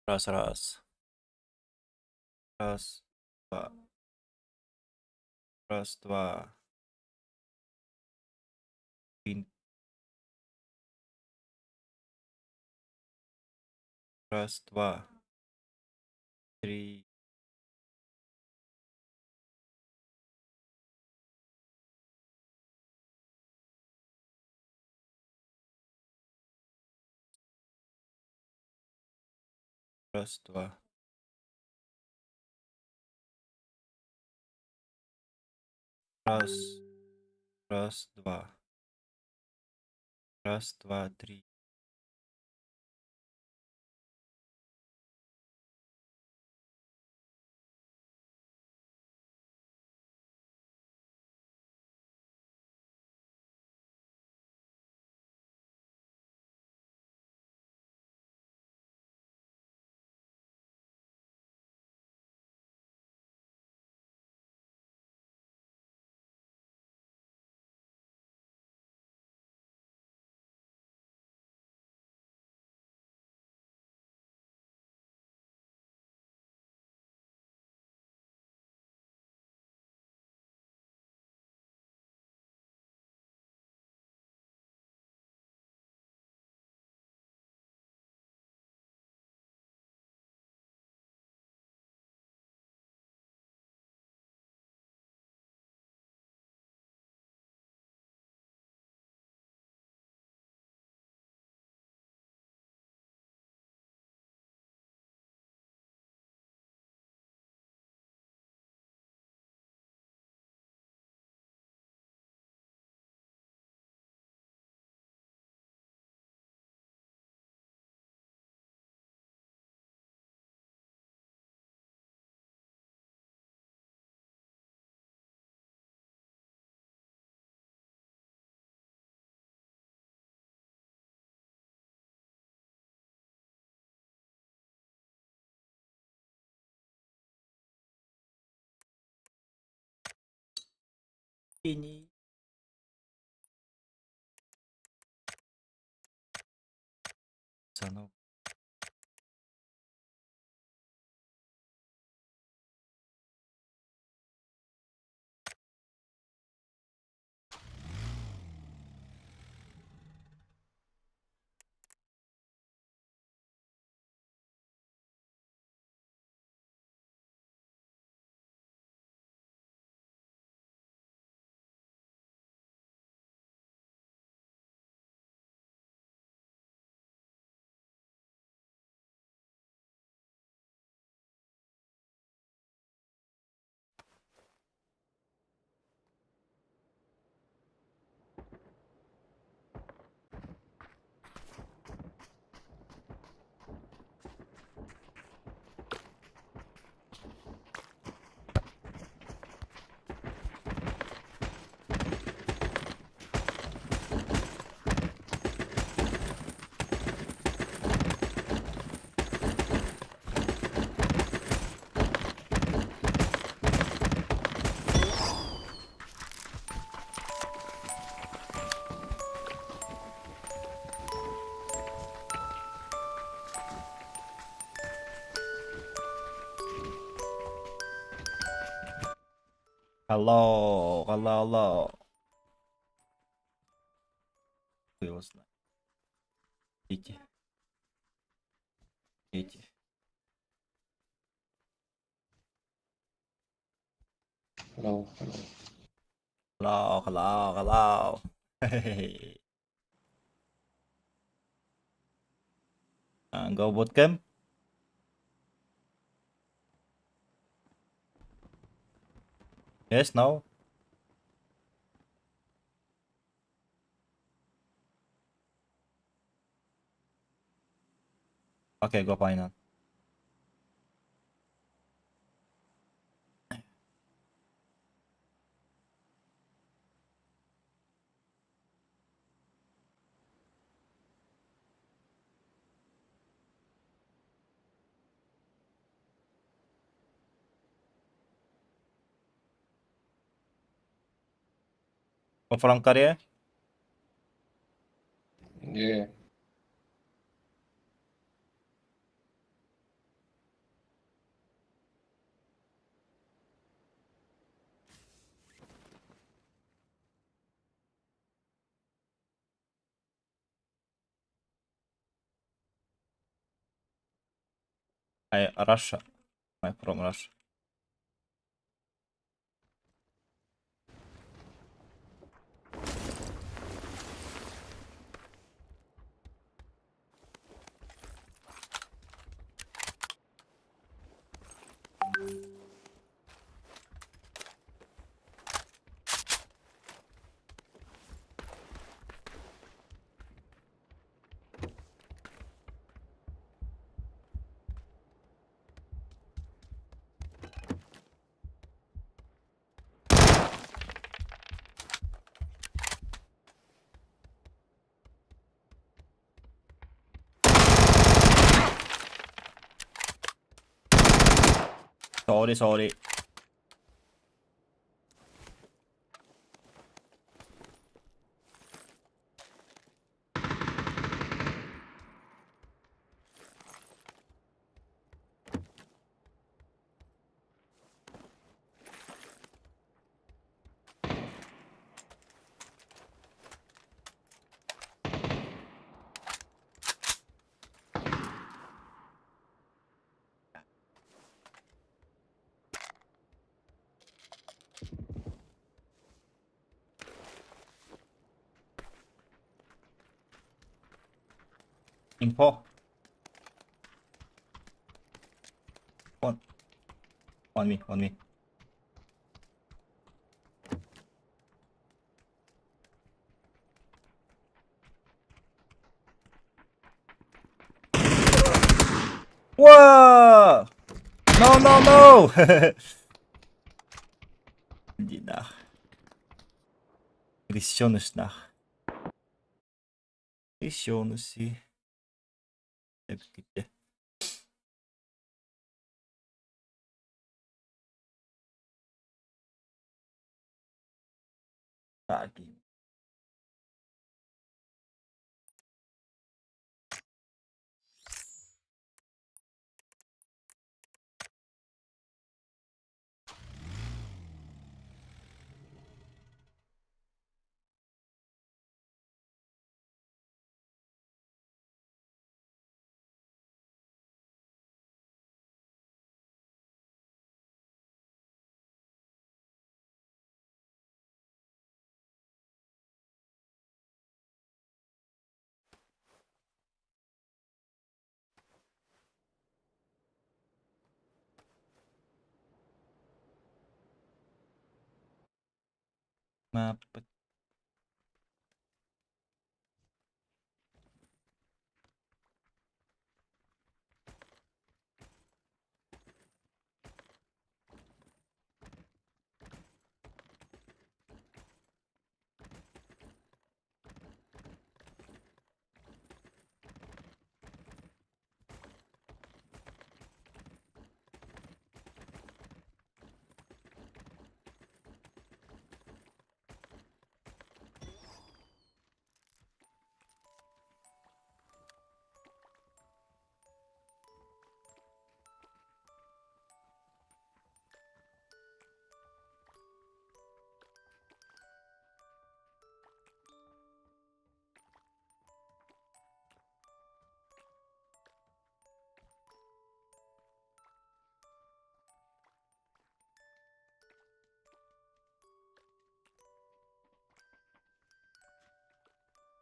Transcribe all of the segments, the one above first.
Раз, раз. Раз, два. Раз, два. Три. Раз, два. Три. Раз, два. Раз. Раз, два. Раз, два, три. Синий. Пацанов. Hello, hello, hello. Хуй его знает. Дети. Дети. Hello, hello. Hello, hello, hello. Hey. Go bootcamp? Yes, no? Okay, go final. Go from Korea? Yeah. I Russia. I from Russia. Sorry, sorry. Info. One. On me, on me. Whoa! No, no, no! Иди нах. Крещеныш нах. Крещеныш. Где? Так. Map.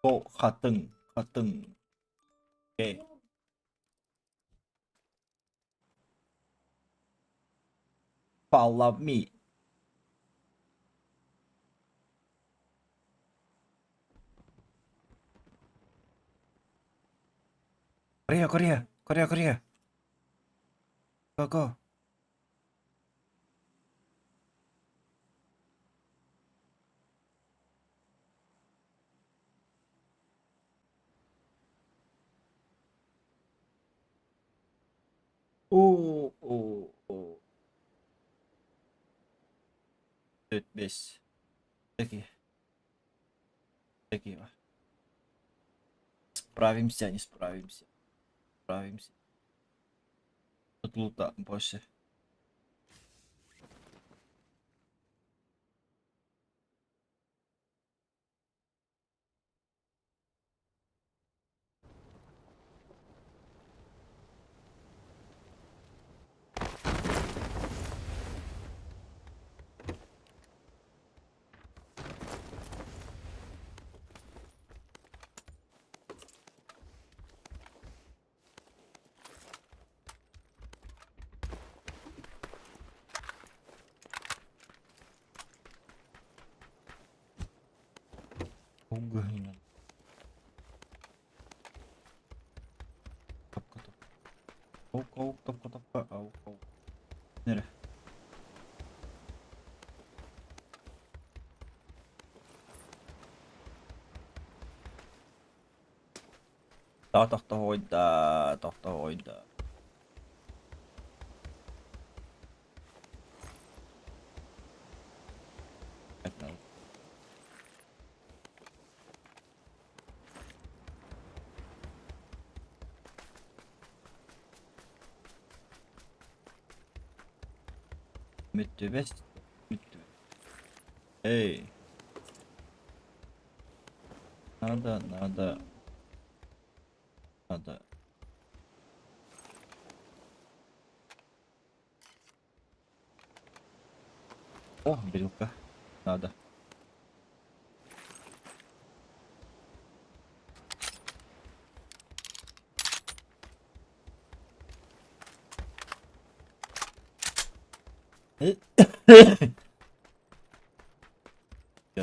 Go хатын, хатын. Okay. Follow me. Korea, Korea, Korea, Korea. Go, go. Оо, оо, оо. 4, 5. Такие. Такие. Справимся, не справимся. Справимся. Тут лута больше. Нere? Тохтоһуойда, тохтоһуойда. Мүттүбэс, мүттүбэс. Эй. Надо, надо, надо. О, брелка. Надо.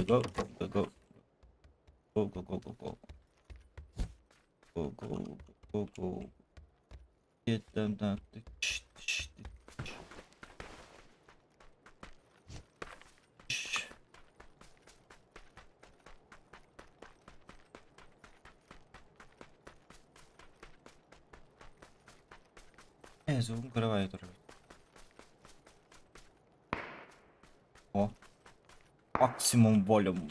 Go, go, go, go. Go, go, go, go, go. Go, go, go, go. Get them down. Звук кровать. О. Максимум волюм.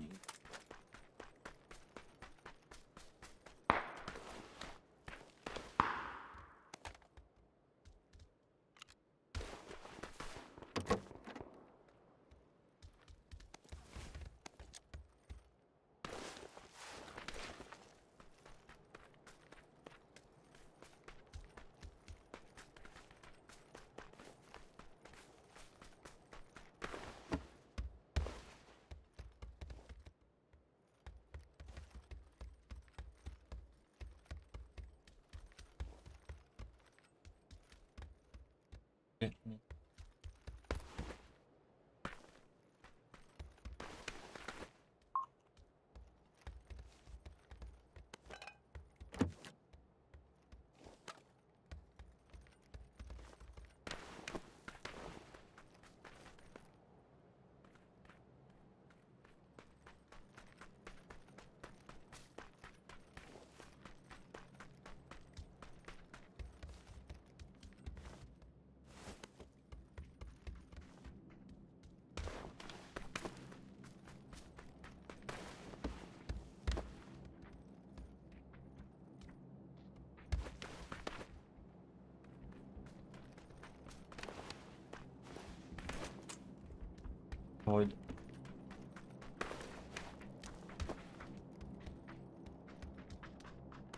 Ой.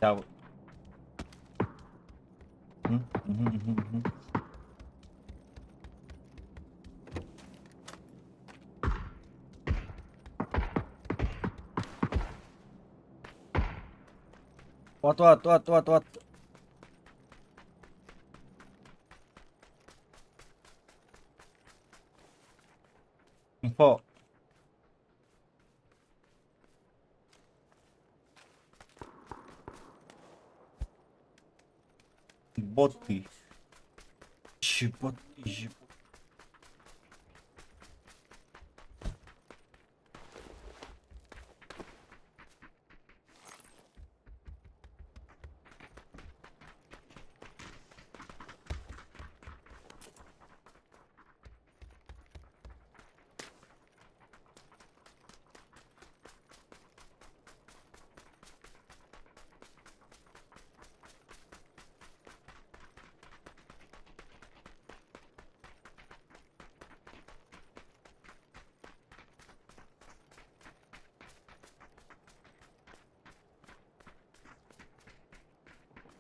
Я... What, what, what, what, what? Info. Боты. Бот,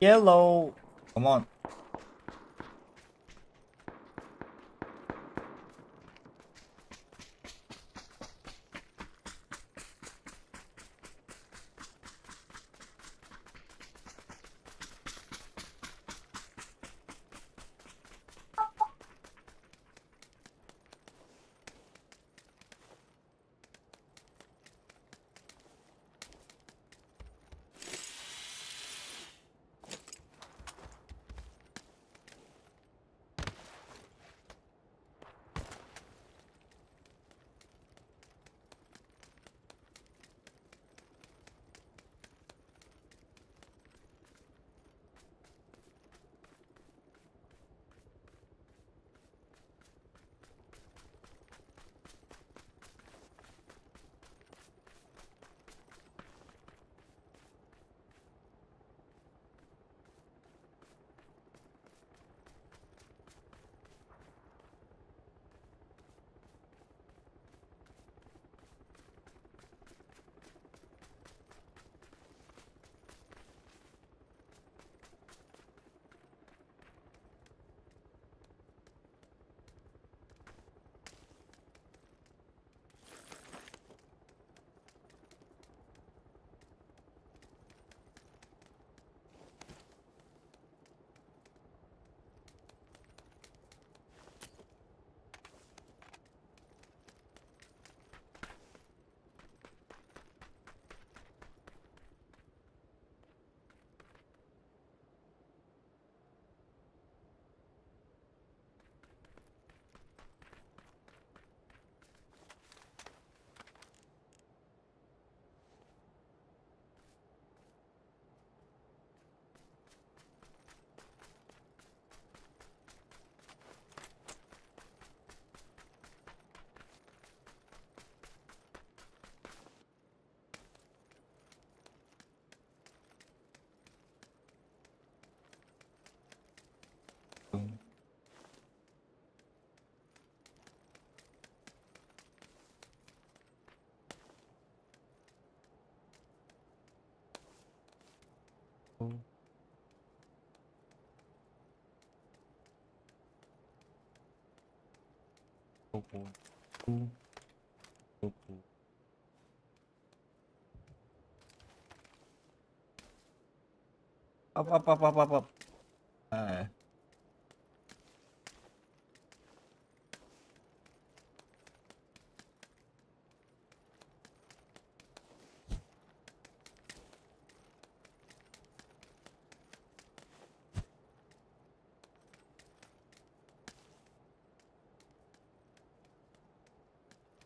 Yellow. Come on. Go, go, go, go, go. Up, up, up, up, up, up.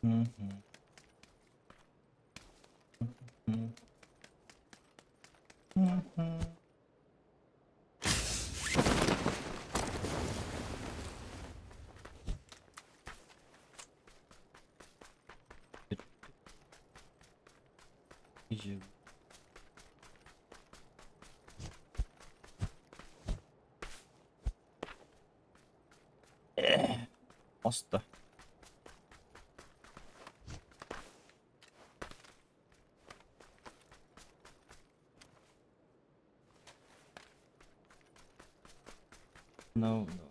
Mm-hmm. Måste. No, no.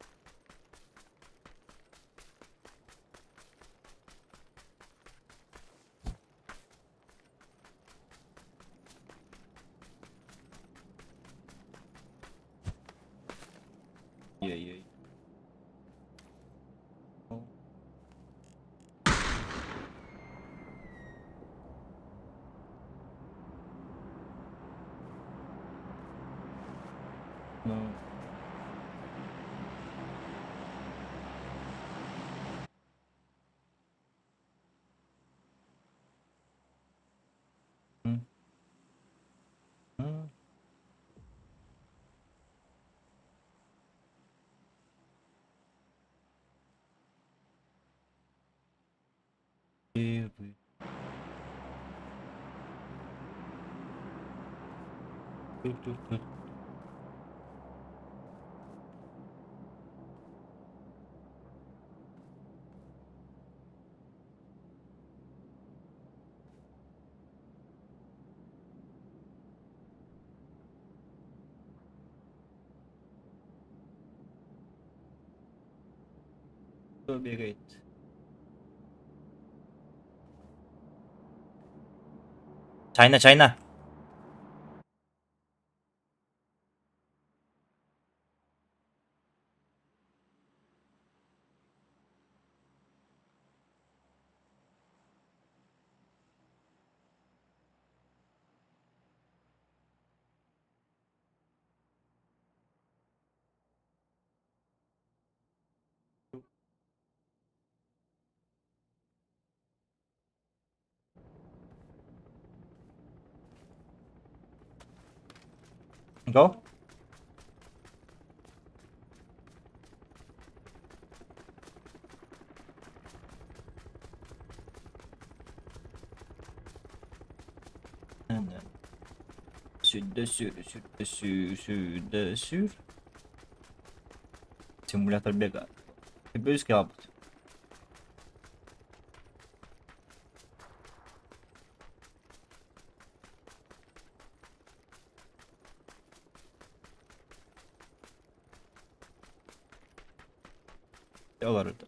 Yeah. Oh. No. Mm. Mm. Every- Do, do, do. Great. China, China. Go. Sud, sud, sud, sud, sud. Симулятор бега. Ты? Олорду.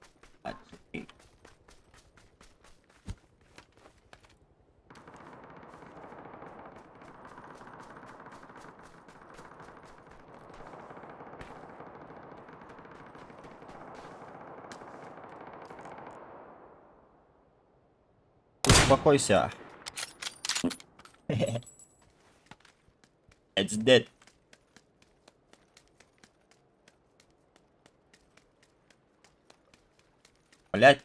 Успокойся. It's dead. Блять.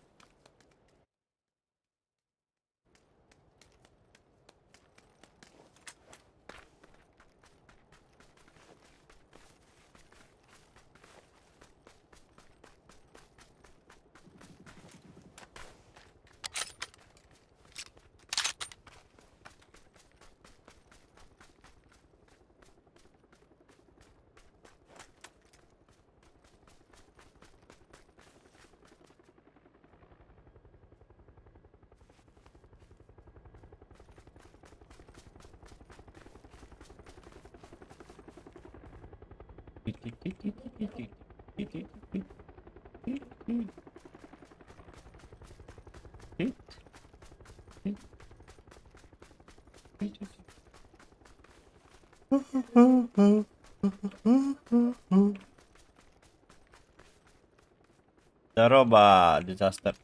Здорово, дизастер.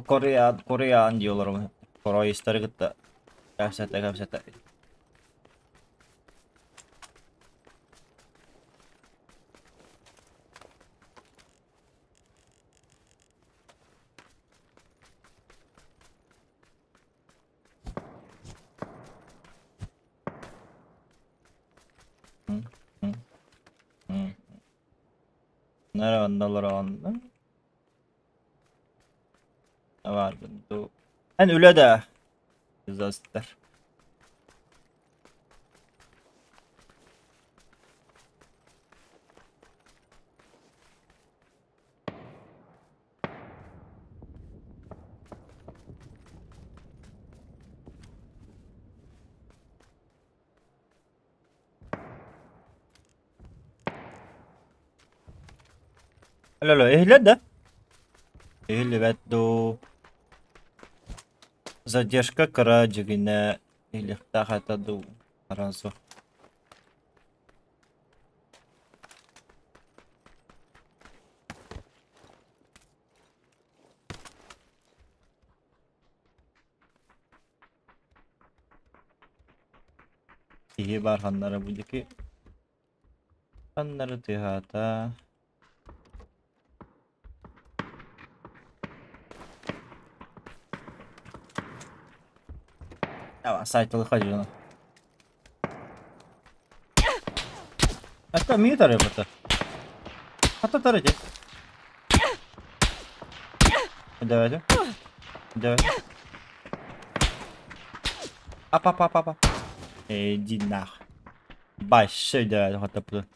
Корея, Кореян диолорум. Короистары кытта кэпсэтэ кэпсэтэ. Нара оннолор онно баарбын дуу. Эн үлэ да дизастер. Алло, иһиллэр да? Иһиллибэт дуу? Задержка кыра дьигинэ иһиллиэхтээх этэ дуу? Сразу. Киһи баар ханнара бу диэки ханнары тыаһаата. Сайтылыха дьоно. Это миги тарыпыта. Хата тарыти. Давайте. Давайте. Ап ап ап ап. Иди нах. Большой давай хата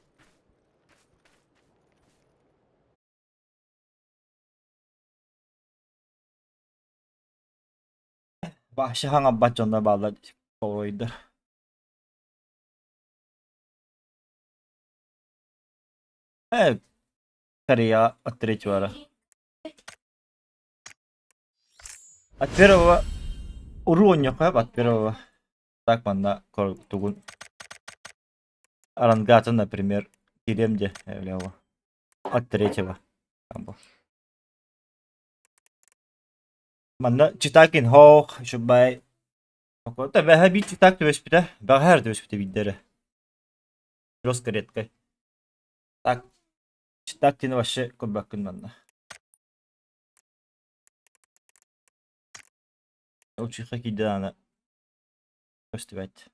Вообще хаҥарбат дьоннор бааллар торуойдар. Э, Корея от третьего. От первого уруонньоххо от первого. Так манна тугун Арангата, например, кириэм диэ влево. От третьего. Манна Читакин һоох, үчүгэй бэҕэһээ биир читак түбэспитэ, бэҕэһээ эрэ түбэспитэ биирдэрэ. Жестко редкай. Так, читак диэни вообще көрбөккүн манна. Учиха киирдэ даҕаны көстүбэт.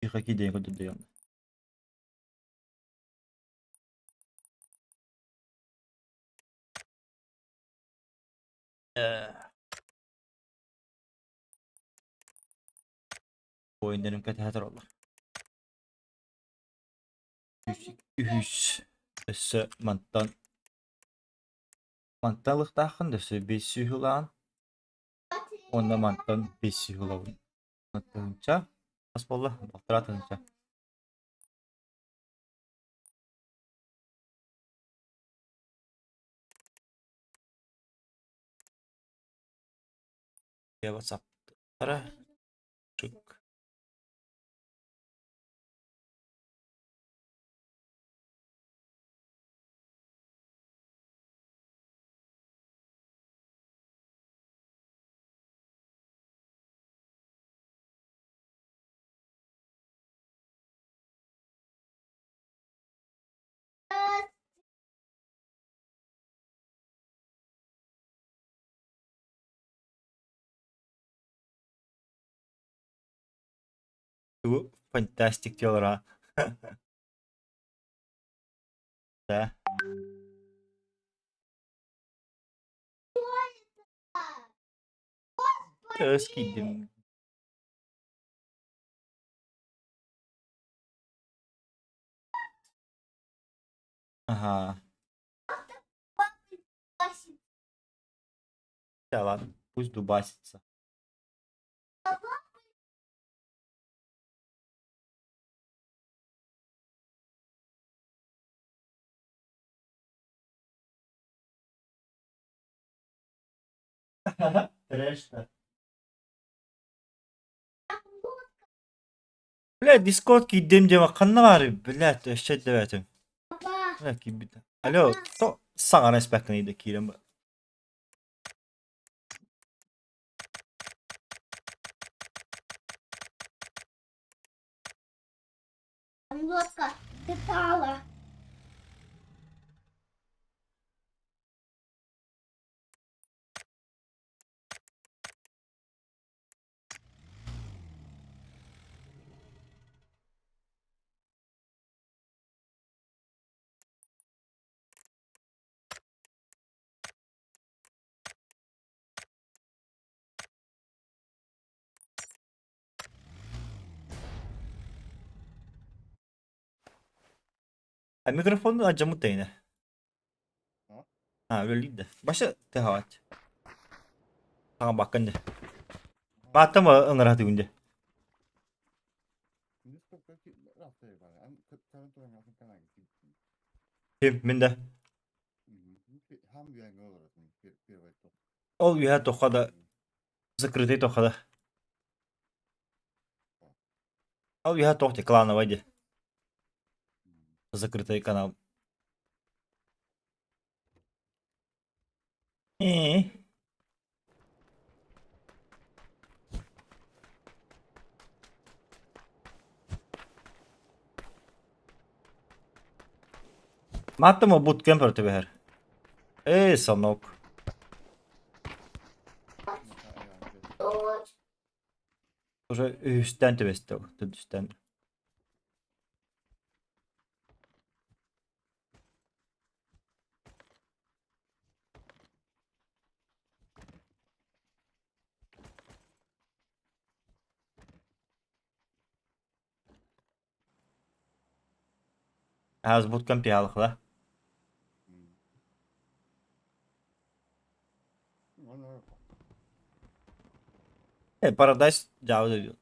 Тихо диэн көрдөрдө Воиннарым кэтэһэ тураллар. Үһүс өссө мантан мантан ылыахтааххын да өссө биэс сүүһү ылаҕын уонна мантан биэс сүүһү ылабын. Тыһыынча хас буолла? Балтараа тыһыынча. Ватсаптара чык. Фантастик diyorlar ha. Да. Тыас киирдим. Ага. Да ладно, пусть дубасится. Трэш да. Бля, Discord киирдим диэн ханна баарый? Блядь, өссө өйдөөбөтүм. Бля, киирбит. Алло, то саҥара испэккин да киирэн ба. Лодка летала. А микрофон алдьаммыт да ини. А, үлэлиир да. Баша тыаһаабат. Саҥарбаккын дии. Мааттам ыҥыра сатыыбын дии. Ким, мин да. Ол үөһэ туохха да закрытый туохха да. Ол үөһэ туох дии, клановай дии. Закрытый канал. Ээ. Мааттам буткемпер түбэһэр. Ээ, сонок. Уже үһүстээн түбэстэ, төрдүстээн. Аз буткемп пиалыхла. Э, Paradise дьаабы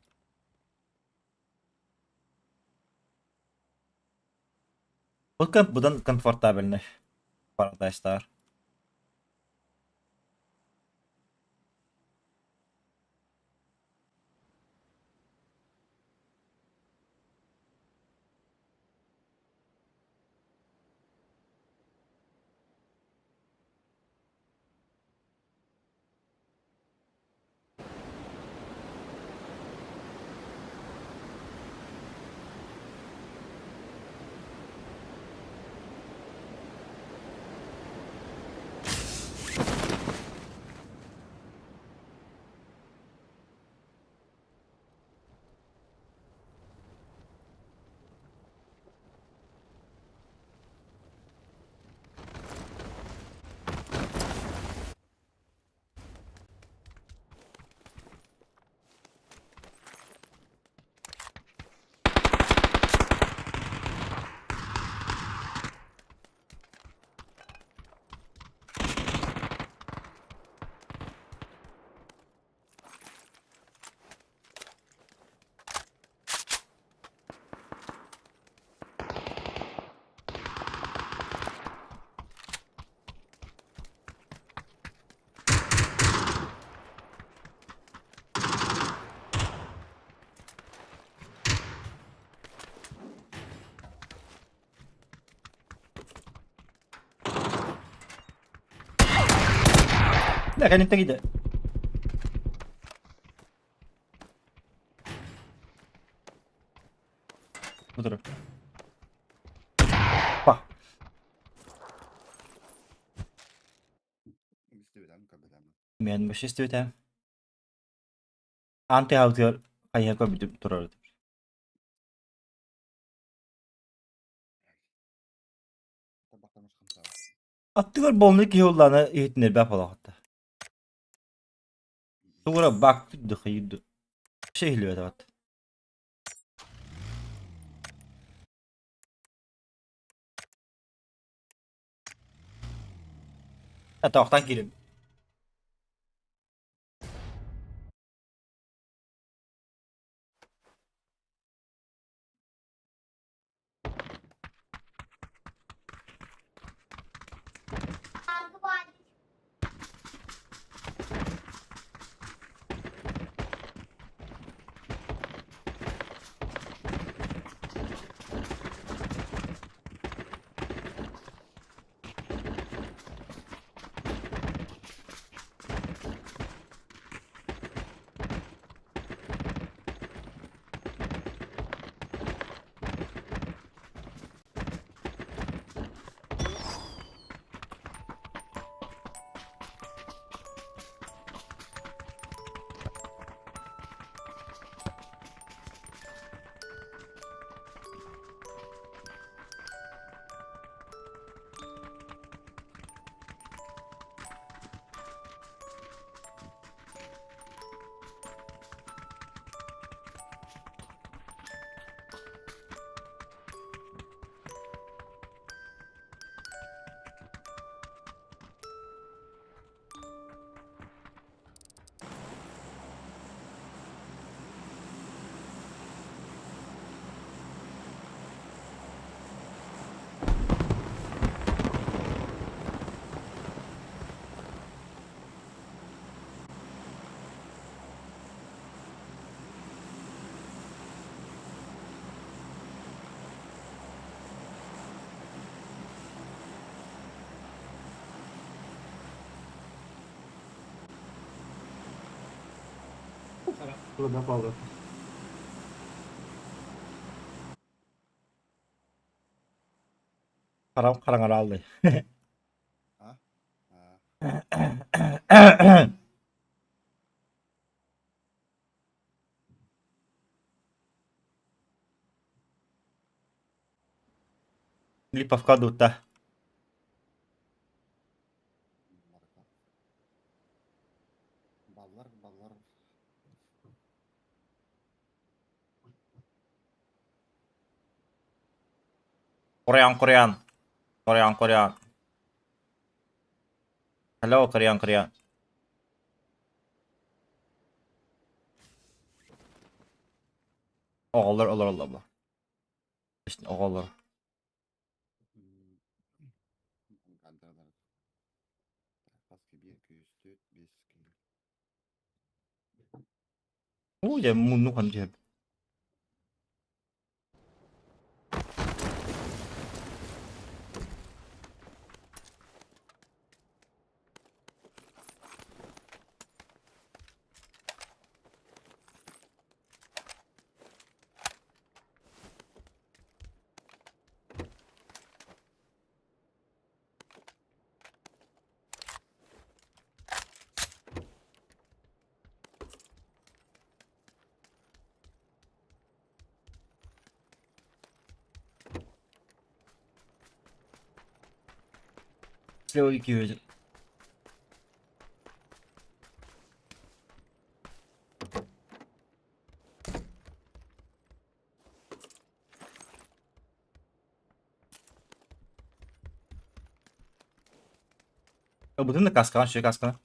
Буткемп быдан комфортабельный Paradise-таар. Бля, кэнниттэн киирдэ. Бу турар. Па. Мен вообще истибитэ. Аан тыаһабытыгар хайыһа көрбүтүм турар Аттыгар болнуй киһи уллаана иһитиннэрбэт буолаҕытта. Тугура бак дыхыйды. Вообще иһиллибэтэҕит. Атаахтан киирин. Харам хараҥарааллай. А? А. Липовка дута. Баллар, баллар. Korean, Korean. Korean, Korean. Hello, Korean, Korean. Оҕолор олороллор бу. Оҕолор. Уу дьэ муннук хан түһэп. Слева. Ылбытын да каскаҕын, шүө касканы.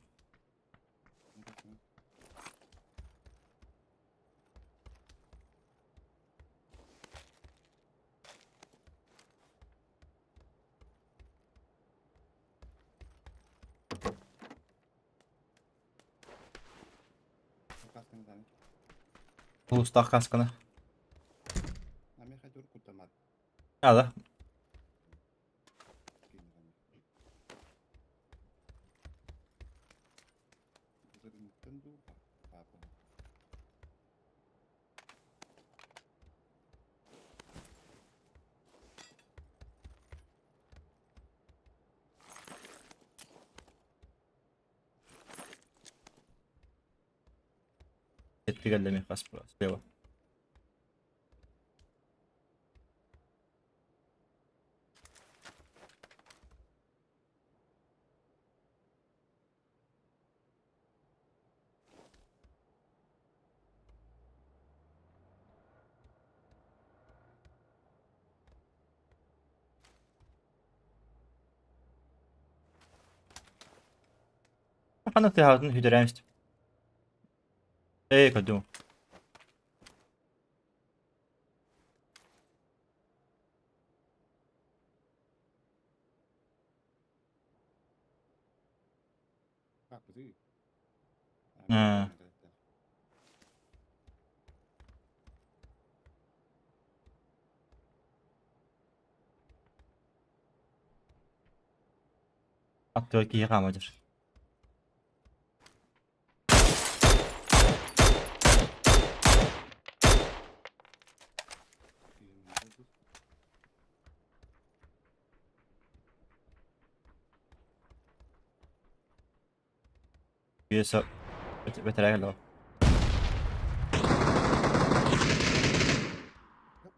Улуустаах касканы. Ада. Эттигэллэми хас слева. Ханна тыаһаатын хүдэрээм истим. Ээ, көрдүм. Ээ. Аттыгар киһи хаама дьар. Биэс бэтэрээ кэллэ.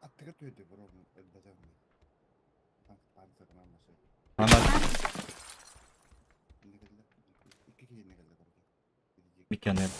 Аттыгар түһэрдэ бро элбэтэ. Иккиэннэр.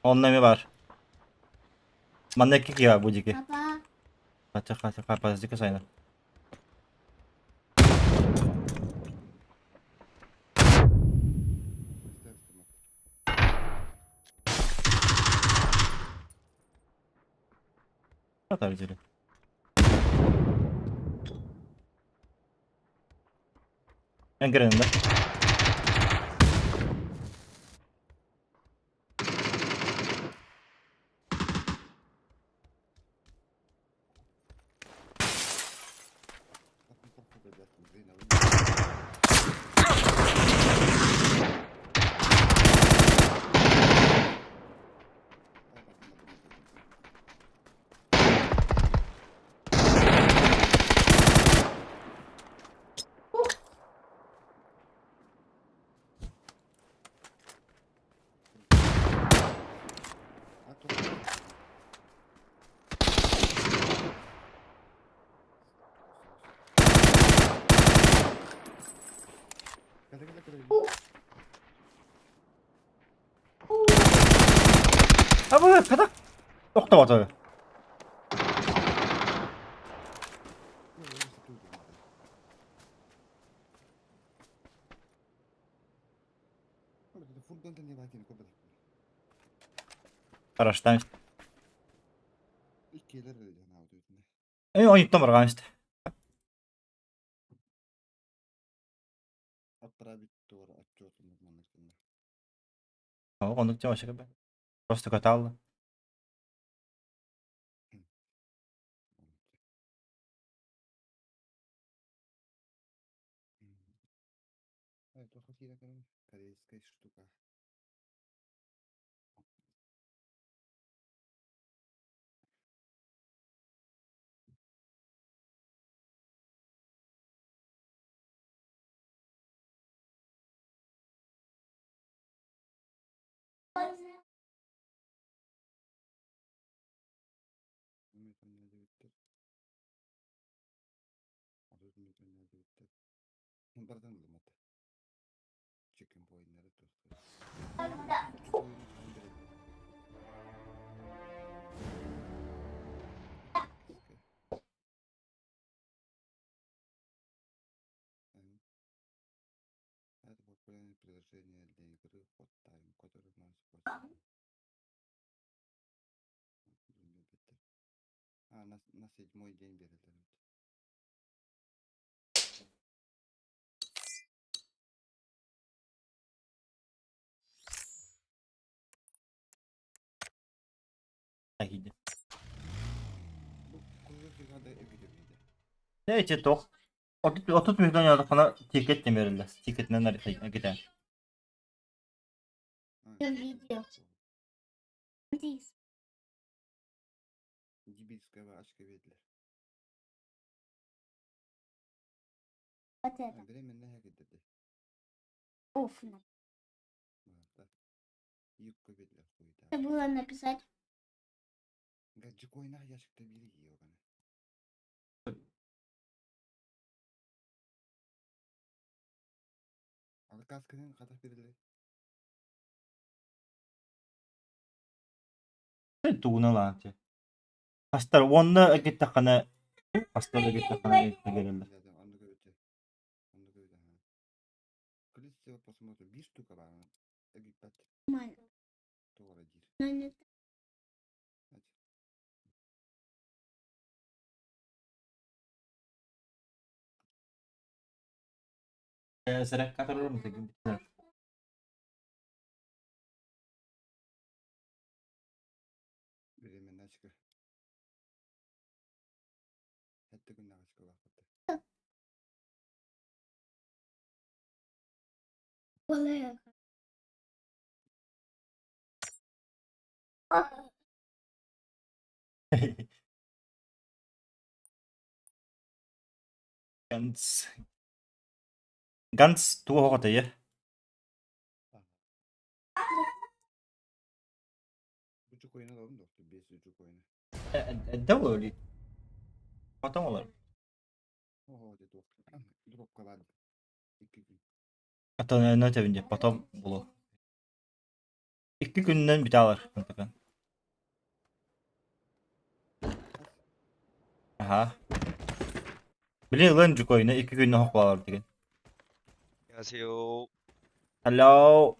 Онно эмиэ баар. Манна икки киһи баар бу диэки. Папа, Хача хача хапазика сайна. Атар дьири. Эҥкэрэннэ. А бу хата тохтоото. Харастаан Оñuttан барҕаан истэ. Оннук дьон Просто каталла. Эти тох. 30 миллион яратқана тикет темерилер. Тикетинен китен. Видео. Вот это. Оф. Забыла написать. Тугуна лаанчы. Астар уонна киттаххана астар киттаххана кэлэллэр. Ganz ganz туох оҕото Эрдэ буолуо Потом олор. Атын эбин потом булуо. Икки күнүнэн бүтэ алар. Аха. Били ылан дьукойна икки күннэ хох буолар деген. 안녕하세요. Hello.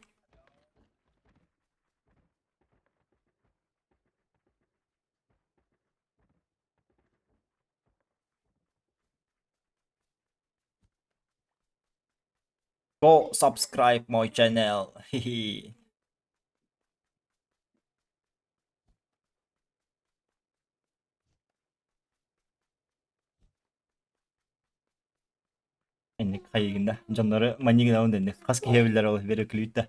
Go subscribe my channel. Хи-хи. Инник хайыгын да дьоннору манньыгын дэнник хас киһи биллэр ол берөклүүт да.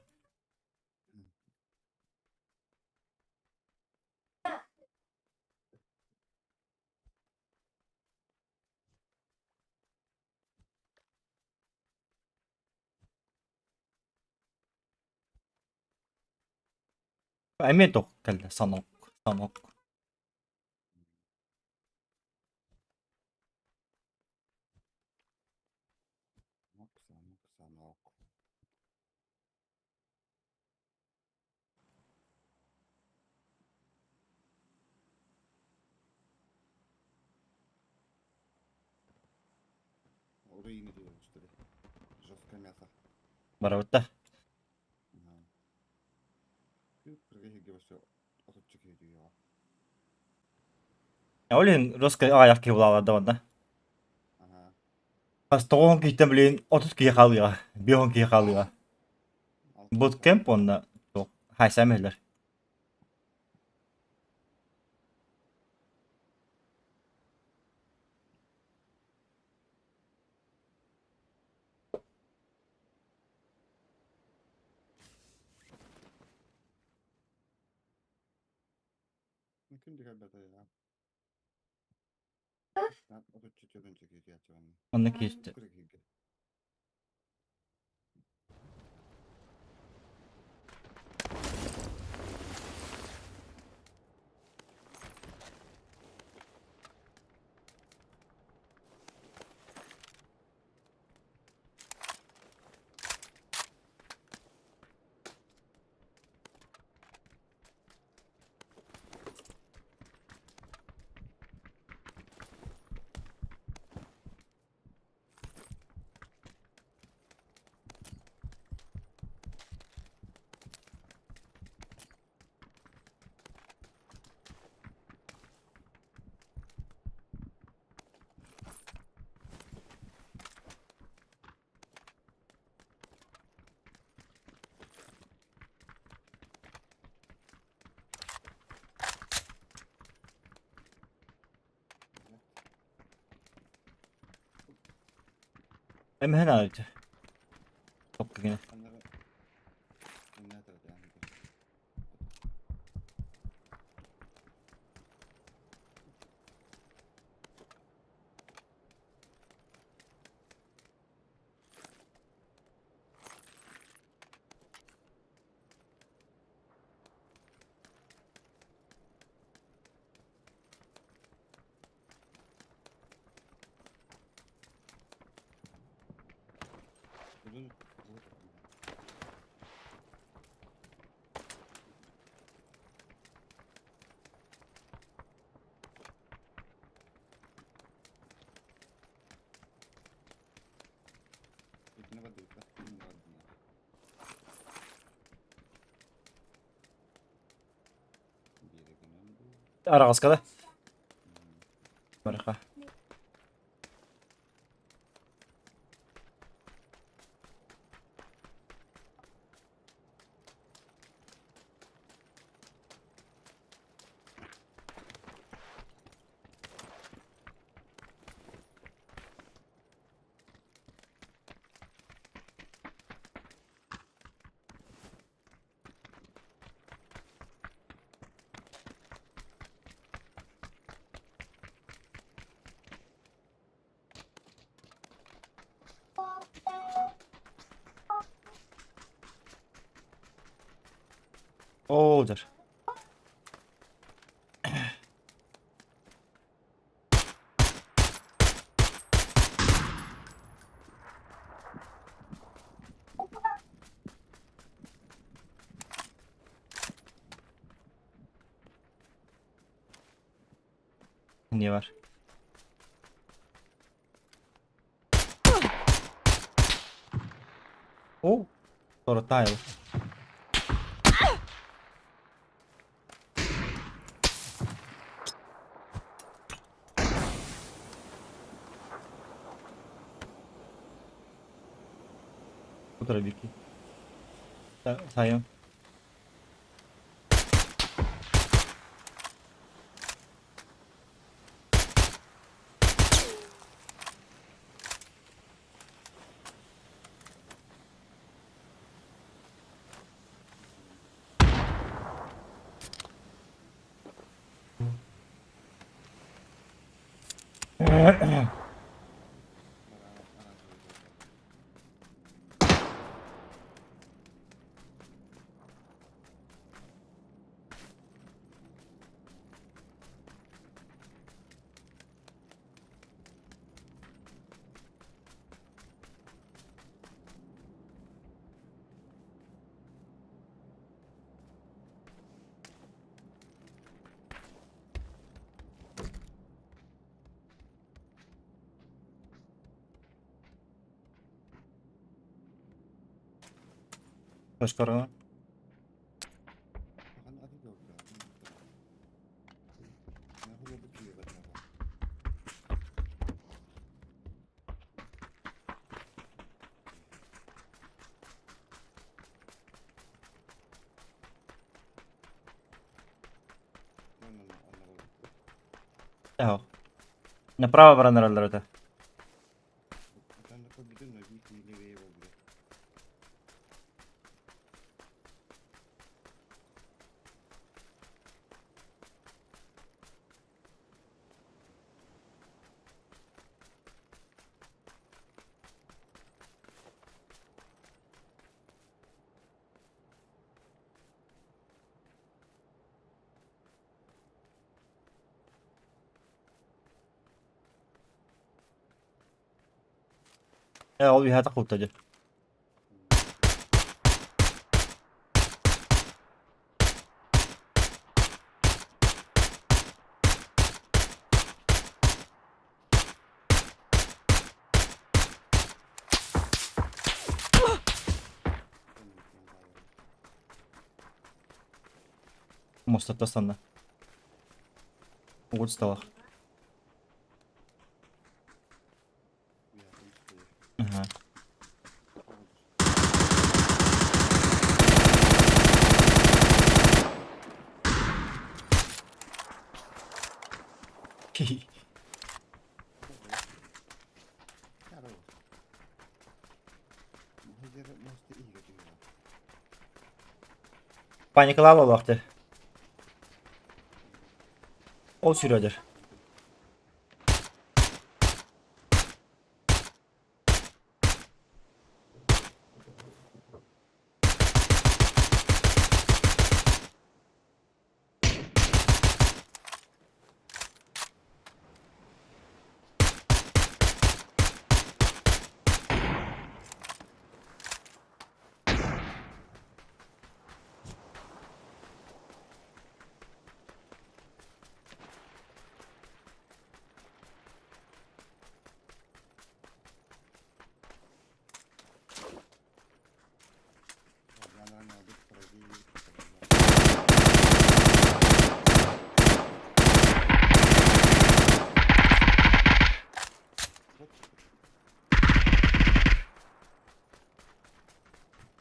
Эмиэ туох кэллэ санок санок. Санок, санок, санок. Руины делают, что ли? Жесткое мясо. Барабыт да. Ага. Ол иһин Роска аҕыйах киһи булааларда уонна. Хас тоҕуон киһиттэн билигин 30 киһи хаалыаҕа, 50 киһи хаалыаҕа. Bootcamp уонна туох хайсаам иһэллэр. Онно киирдэ. Эмэһэн аайы токкугина. Араҕаска да? Барыха. Оо, дьэр. Не бар. О, Torotile. Утары бики. Сайын. Башкарана. Направо баран эрэллэр этэ. Ээ ол үһэ таххыбыта дьэ. Муостаттан санна. Угут столах. Ага. Паникалаал олоохтер. Ол сүрөдөр.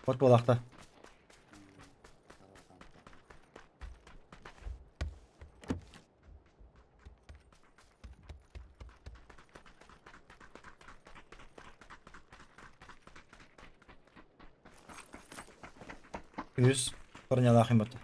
От буолаахта. Үс бронялаах имбата.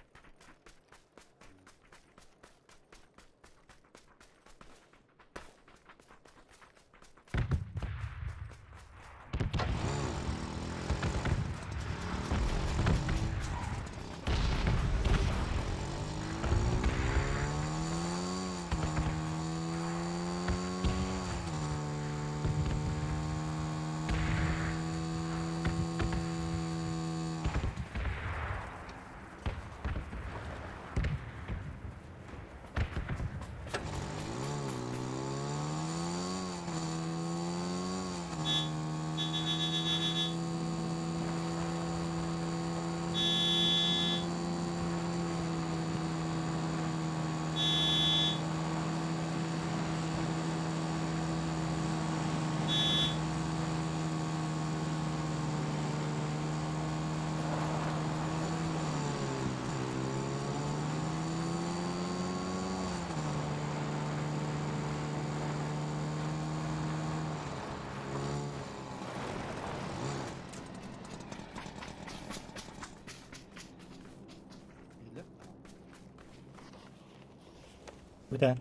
Бүтэн.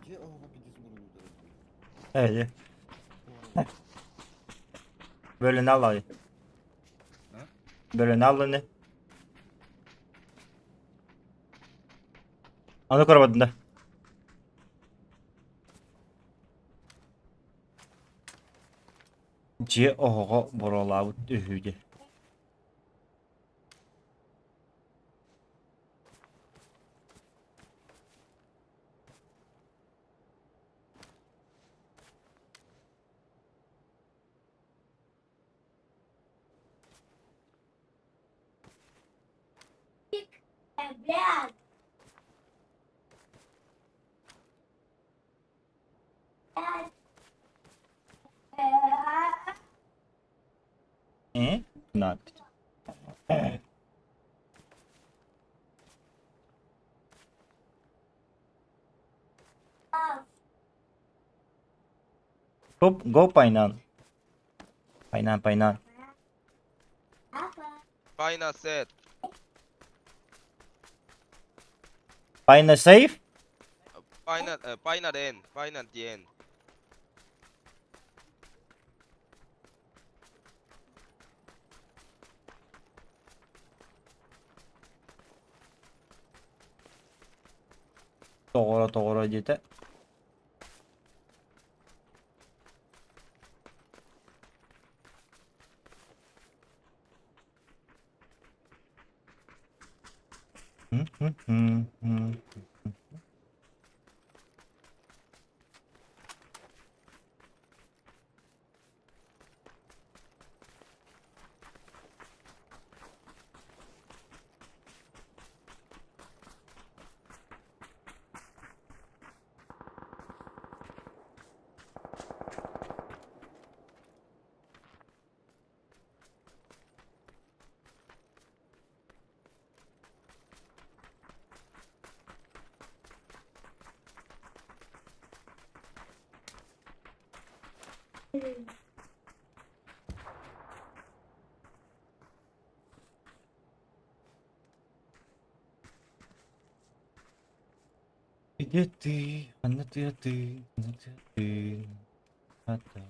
Дьиэ оһоҕо пиздец мурунуутар Ээ. Бөлүнэ аллай. Бөлүнэ аллыны. Аны көрөбөтүн да. Дьиэ оһоҕо буруолаабыт үһү дии. Блядь. Э? 15. Go, go Painan. Painan, Painan. Final set. Final safe? Final final end. Final the end. Тоҕоро тоҕоро диэтэ. Где ты? Она ты, а ты, она ты, а ты, а ты.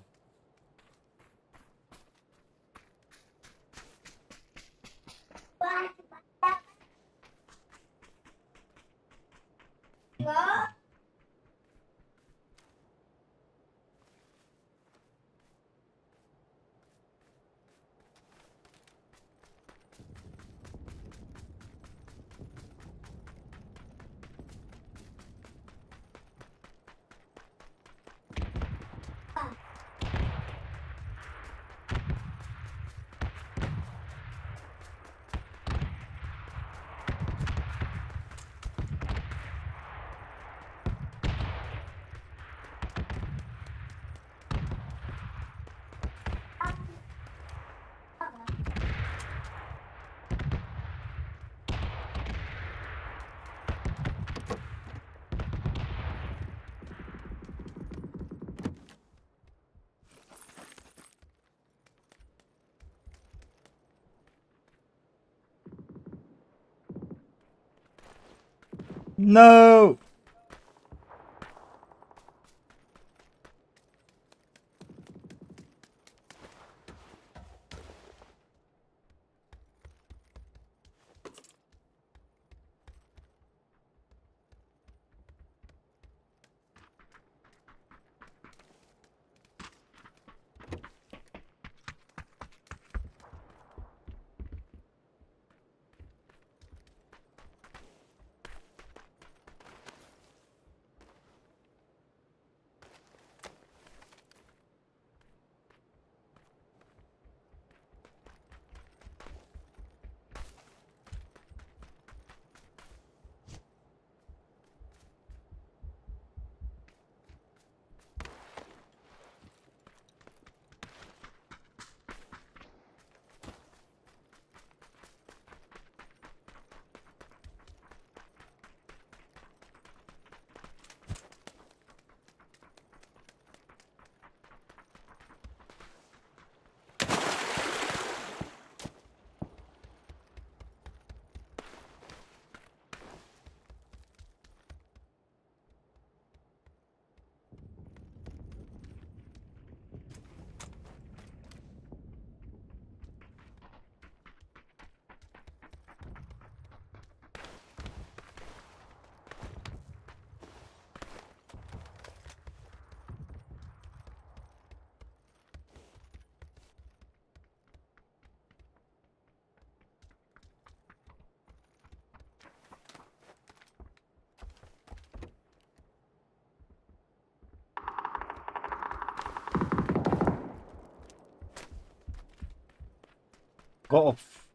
No! Go off.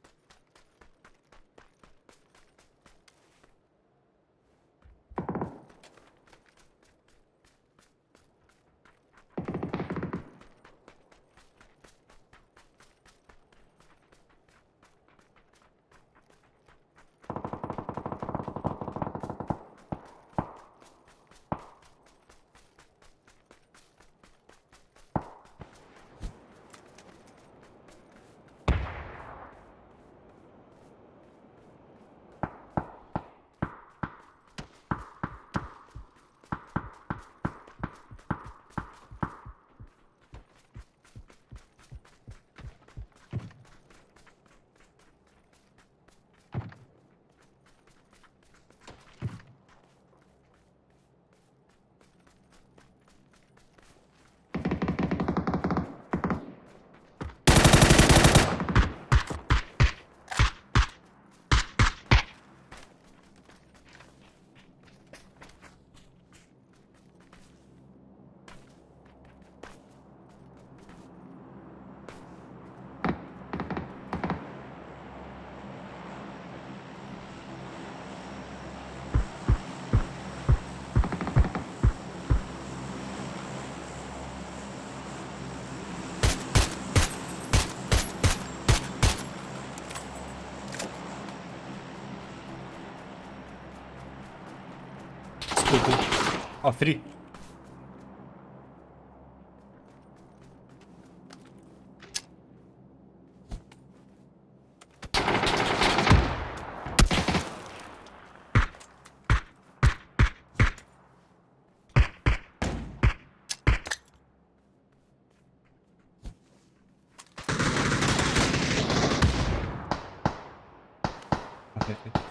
Cool, cool. А, free. Okay, okay.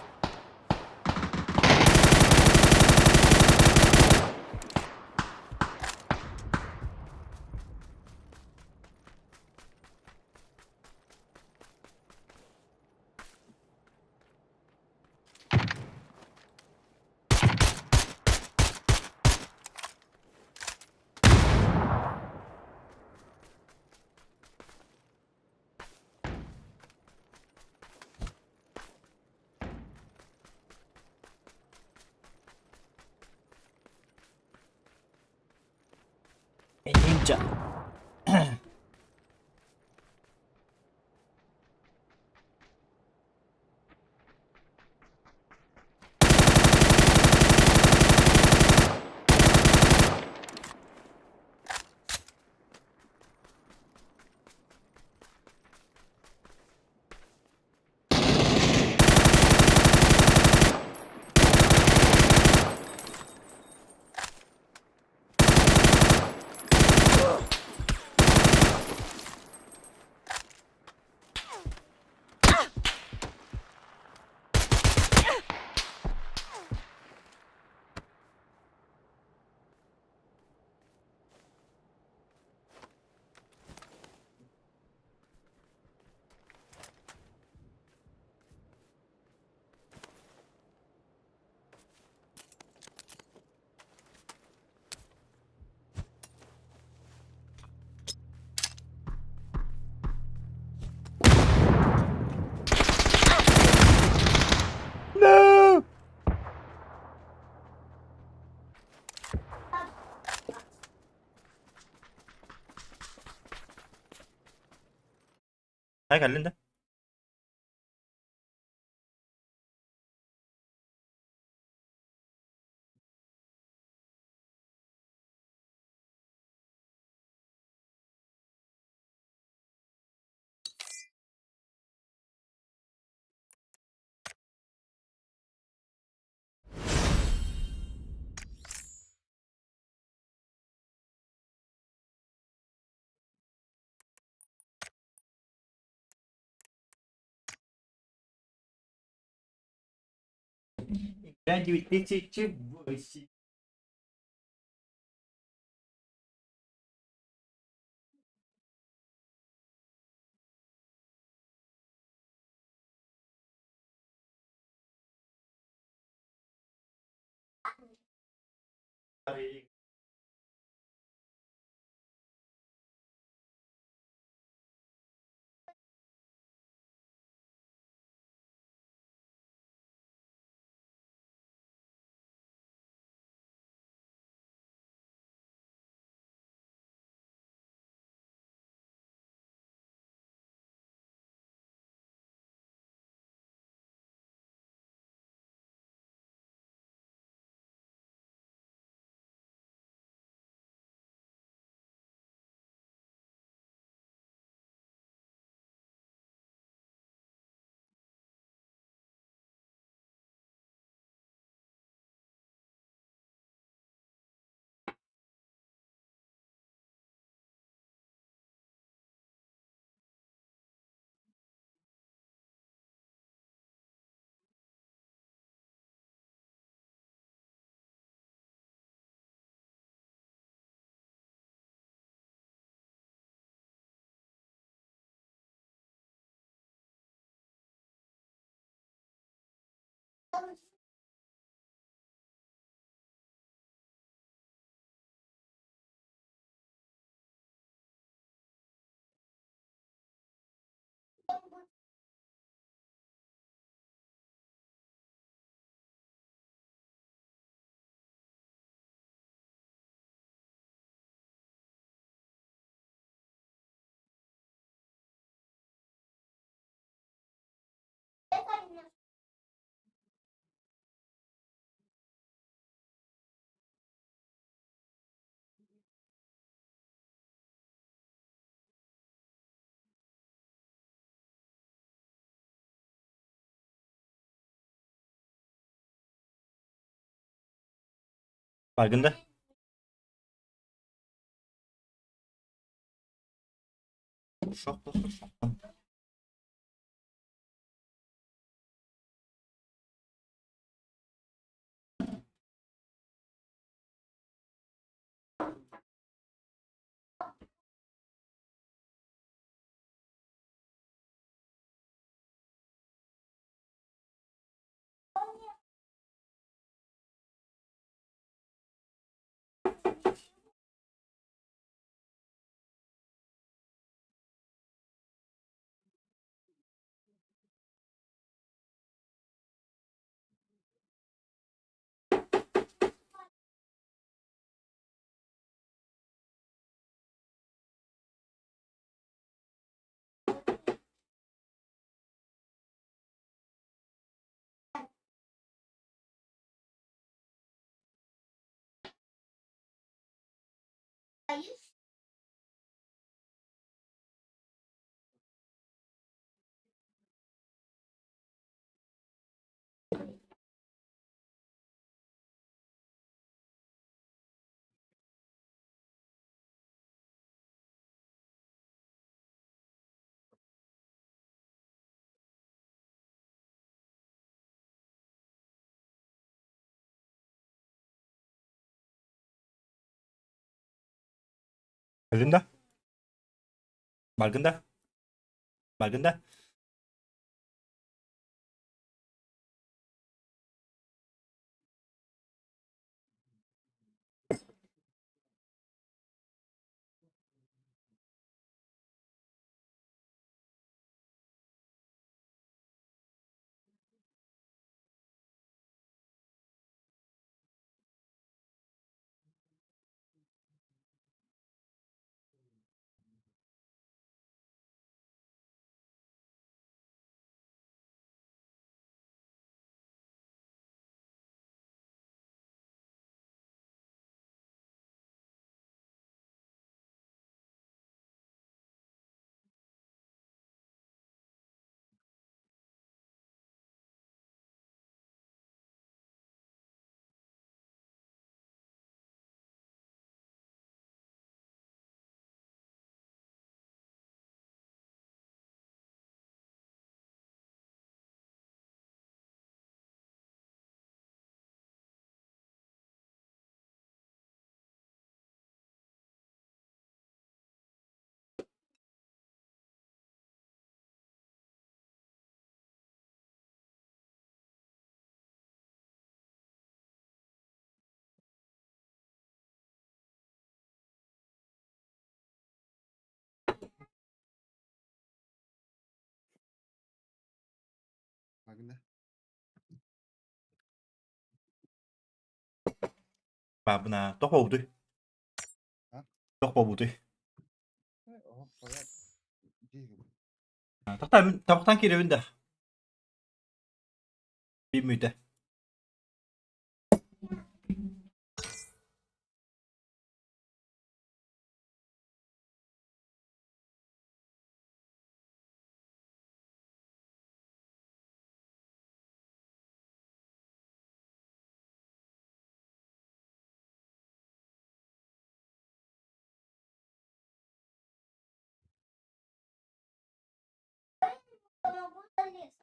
Ninja. No! Хайа кэллин да? Игра 2008. Бааргын да? Кэллин да? Бааргын да? Бааргын да? Бааргын да? Баарбына. Туох буолбутуй? А? Туох буолбутуй? Оһох хайа диигин. Табахтан киирэбин да? Биир мүнүүтэ. Могу залезть.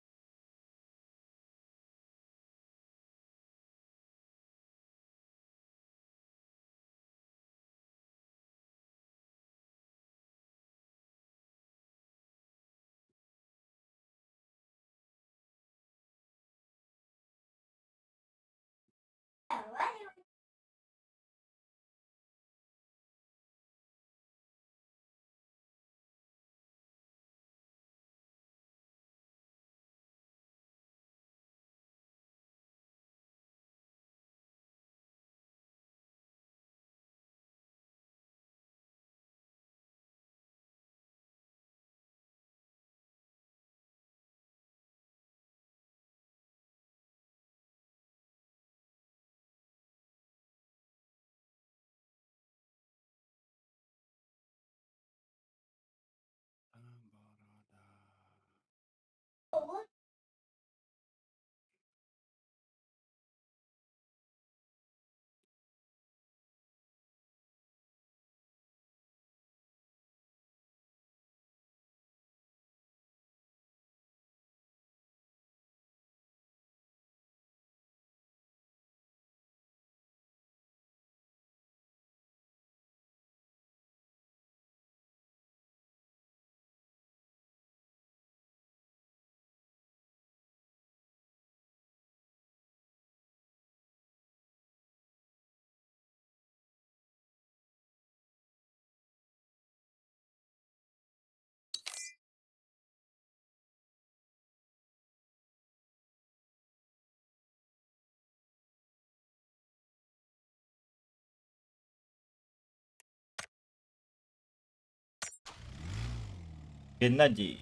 Геннадий.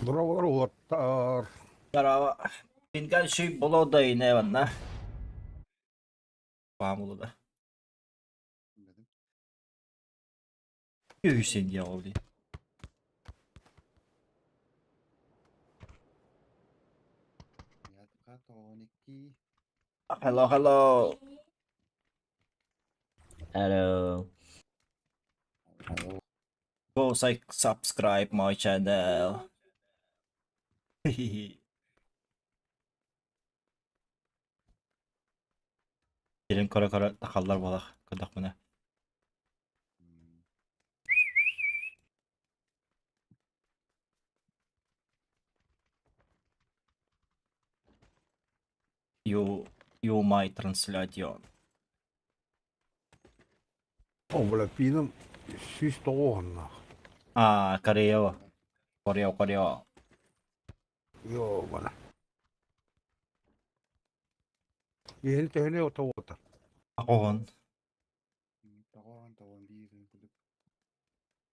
Дорооболор уолаттар. Здорово. Пингальщик болода ине ванна. Памулуда. Dedim. Hüseyin diye oldu. Nihat Hello, hello. Hello. Hello. Go like subscribe my channel. Gelin kara kara takallar balak. Kadak mına. You my translation. Облепиным 109 тоҕуһуннаах. А, Корея. Корея, Корея. Йообана. Иһини төһөнү тоҕуота? Акоон.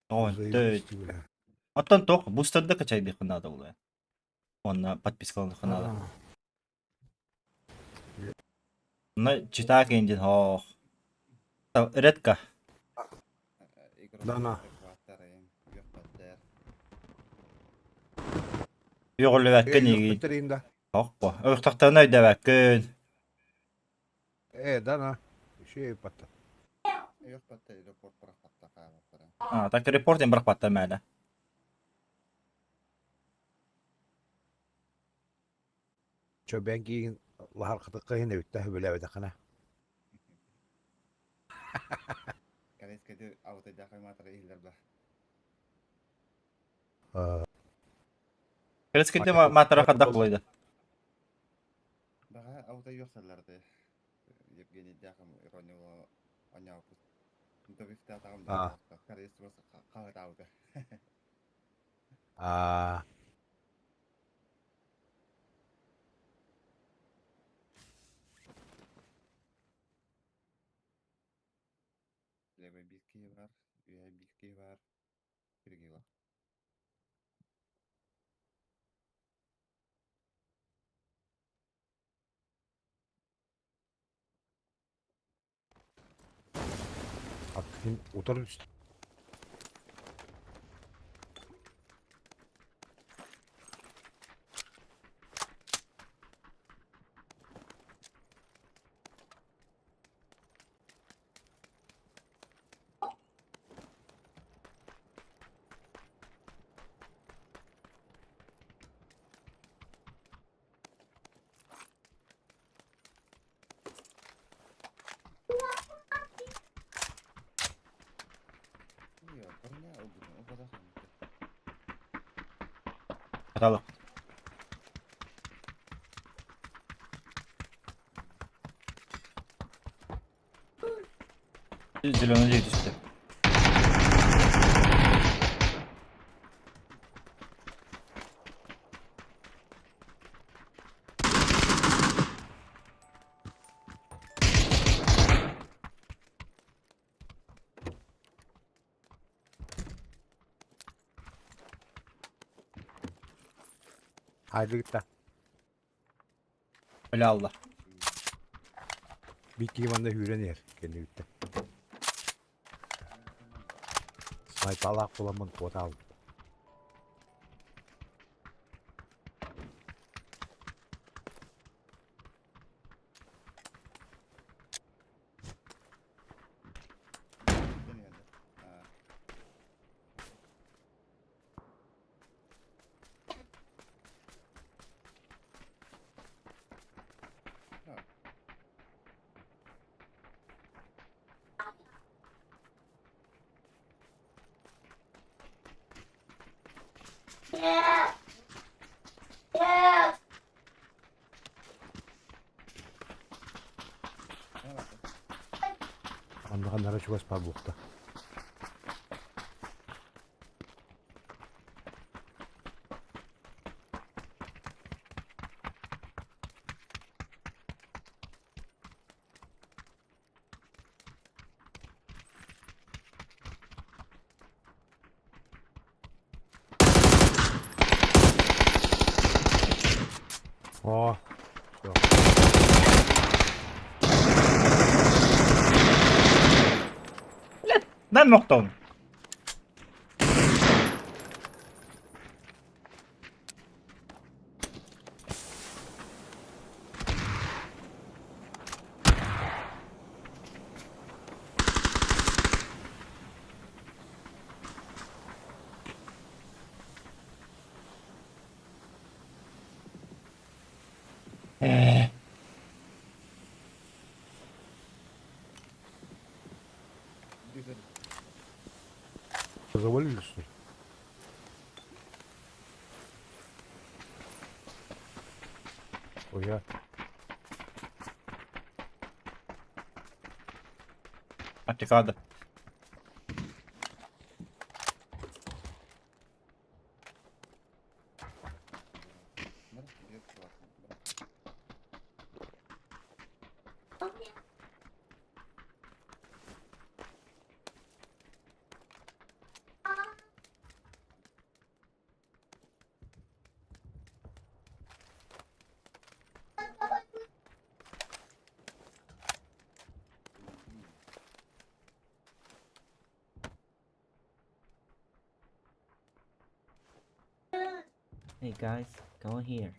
Тоҕон төт. Оттон туох бустерда качайдыххын наада буолуо. Уонна подпискаланыххын наада. Онно читаак индин хоох. Редко. Дана. Үөҕүллүбэккин игин. Өйдөхпүттэрин да. Хоох бу. Өлөхтөхтөрүнэ өйдөөбөккүн. Ээ, дана. Үчүгэй батта. А, так репорт им бырахпаттар мээнэ. Чөбэн киин лаһархатыкка иһин эбиттэ сөбүлээбэтэххинэ. Кэлэскитэ маатара хардах булайда. Аа. Аа. Аттын утары түстэ. Хаталык. Зеленый дии түстэ. Хайдыгытта. Öyle Allah. Бикки манна үүрэн иһэр кэннибиттэн. Снайпалаах буоламмын куотаабыт. Yeah. Yeah. Онно ханнара чугас баар буолта. О, все. Дай нокдаун. Ээ. Завалили, что ли? Ой, я. Аптекада. Hey guys, go here.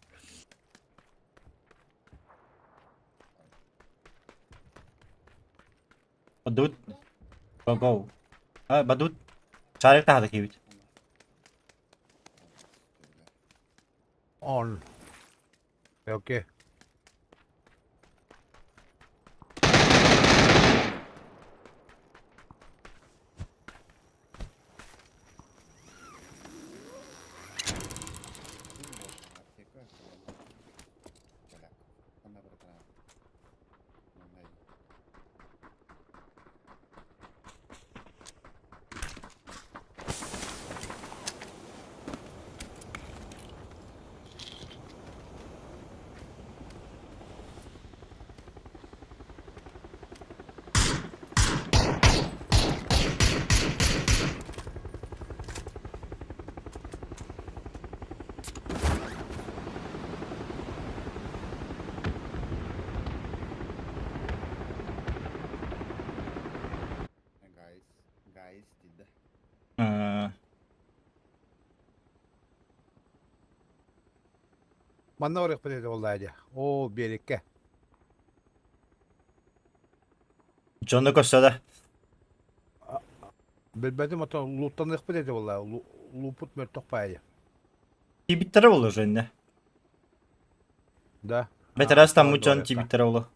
Бадут. Go go. А, бадут. Шарик тахада киибит. Он. Окей. Guys, guys, did Э, Манна барыахпыт этэ буоллаа дии. Оо, биэриккэ. Дьону көрсө да. Билбэтим оттон лууттаныахпыт этэ буоллаа. Лууппут мөлтөх баайа. Тиийбиттэрэ буолуо уже иннэ. Да. Бэтэрээс Аа, таммыт дьон барыахха. тиийбиттэрэ буолуо.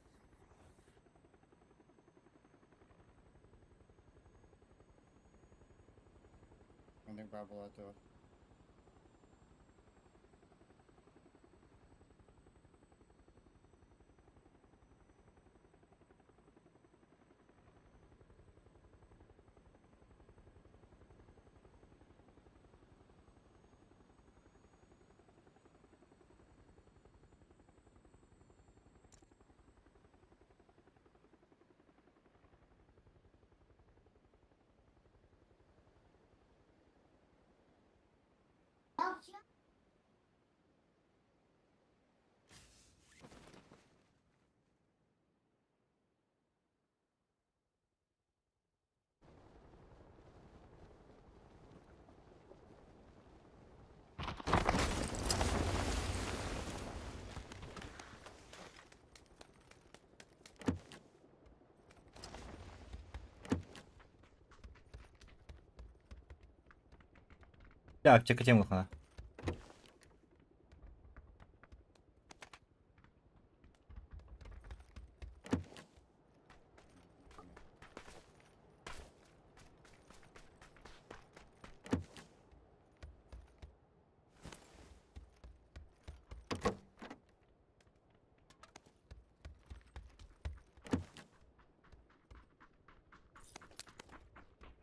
Оннук баар буолла дуо? Дьэ, аптека тем улахана.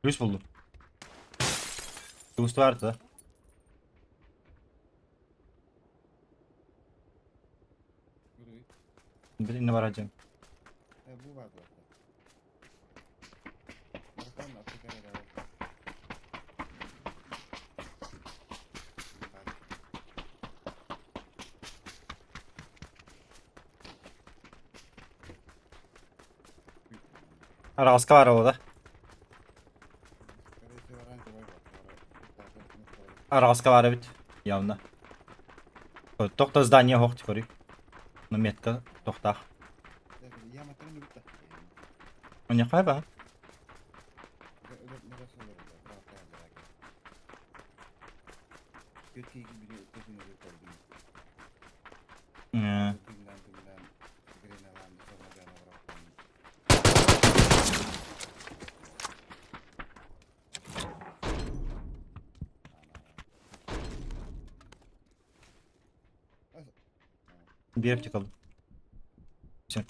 Плюс булдум. Boost vardı. Билин барачым. Бу баар буолла. Барытан аптека эрэ Араҕаска баар буолла. Араҕаска баар эбит. Явно. Тохто здание оһох көрүй. Но метка тохтаах. Оньяхай ба? Биир аптекалым. Сен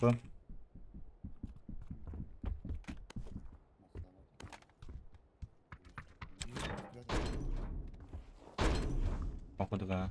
Окудуга.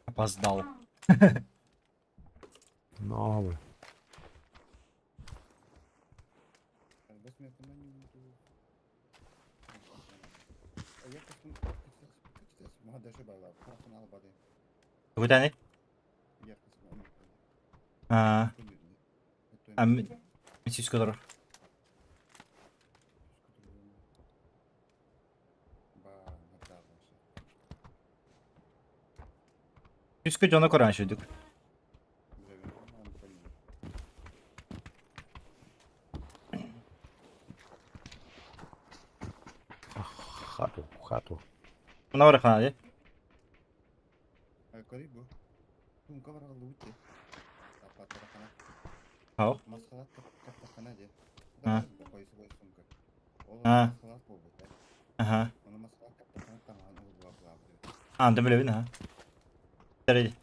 Опоздал. Новый. Тугутаны? Аа, а сүүскэ олорор. Сүүскэ дьоно көрөн үчүгдүк. Хату, хату. Мына бар хана дии. Хау. А. А. Аха. Аан билэбин аха. Тэрий.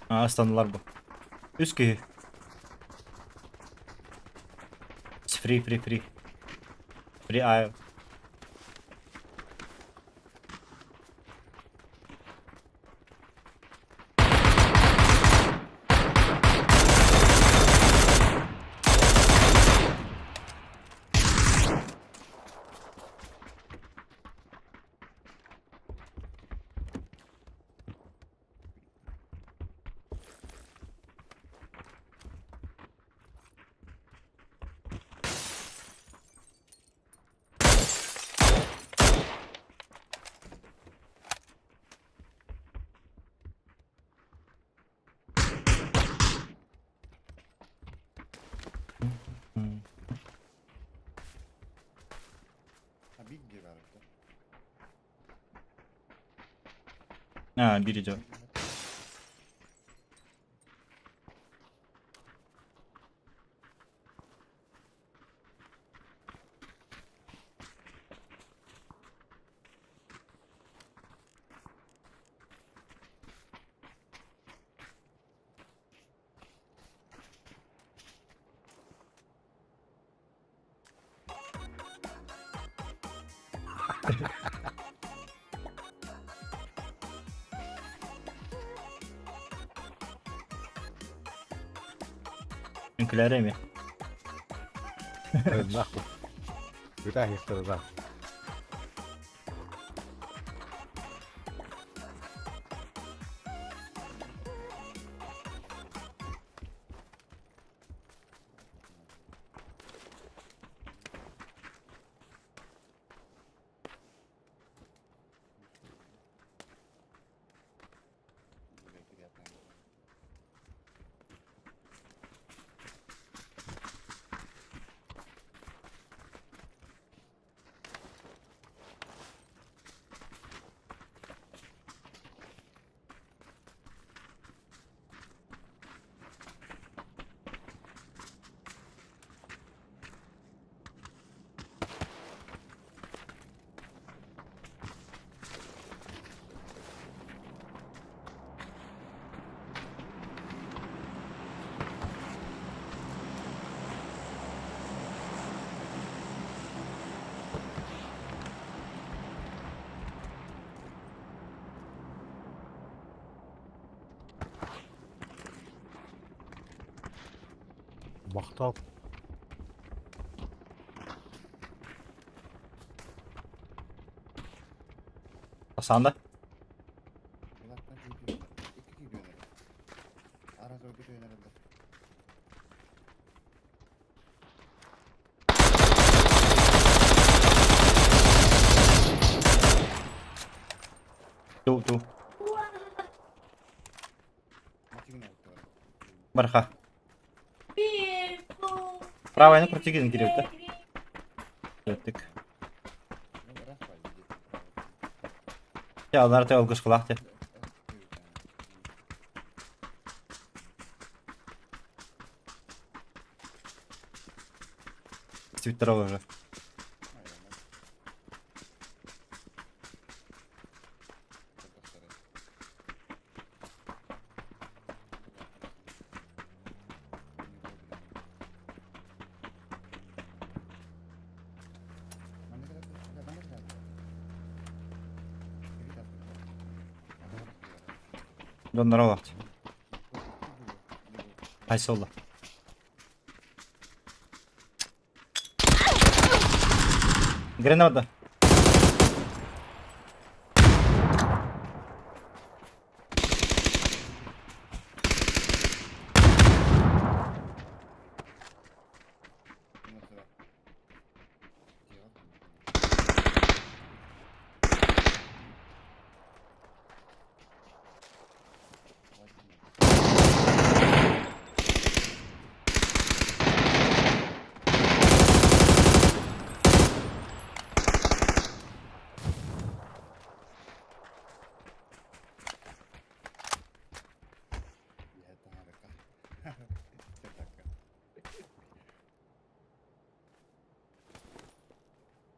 Аа, ыстанылар бу. Үс киһи. Free, free, free. Free aisle. Аа, биир дьон. Үҥкүлээрэ эмиэ. Нахуй. Виталий да. Махтал. Sağında. Ту ту. Барха. Правая крутигин кирилл. Өттүк. Я алар те алгыш кылах те. Твиттер уже. Доннор олахт. Айсолла. Гренада.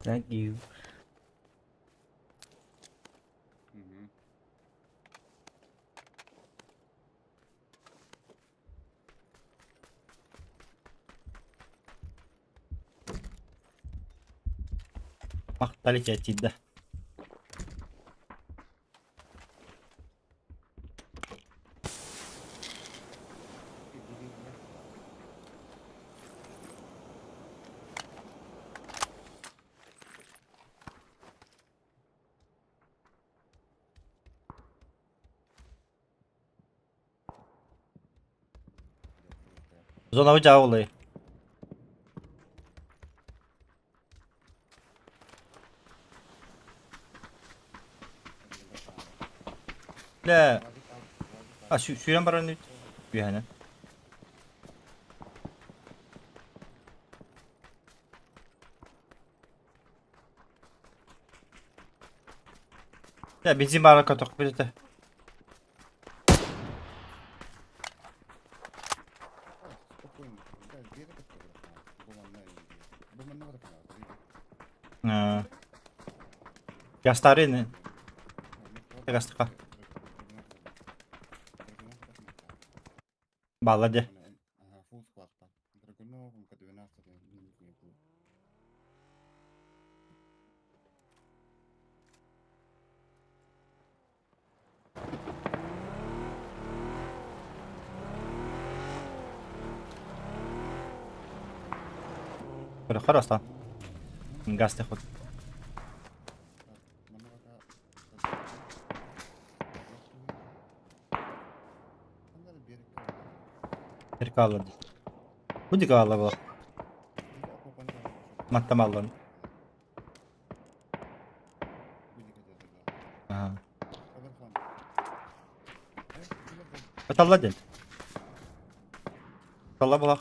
Thank you. Махтали кэтидэ. Зона выдявлы. Лэ. А, сүүрэн баран үһэнэ. Лэ, бензин бара көтөх билете. Гастарын. Гастыка. Балла де. Хорошо. Газ ход. Перкалла. Будет галла была. Маттамаллан. Ага. Аталла ден. Аталла была.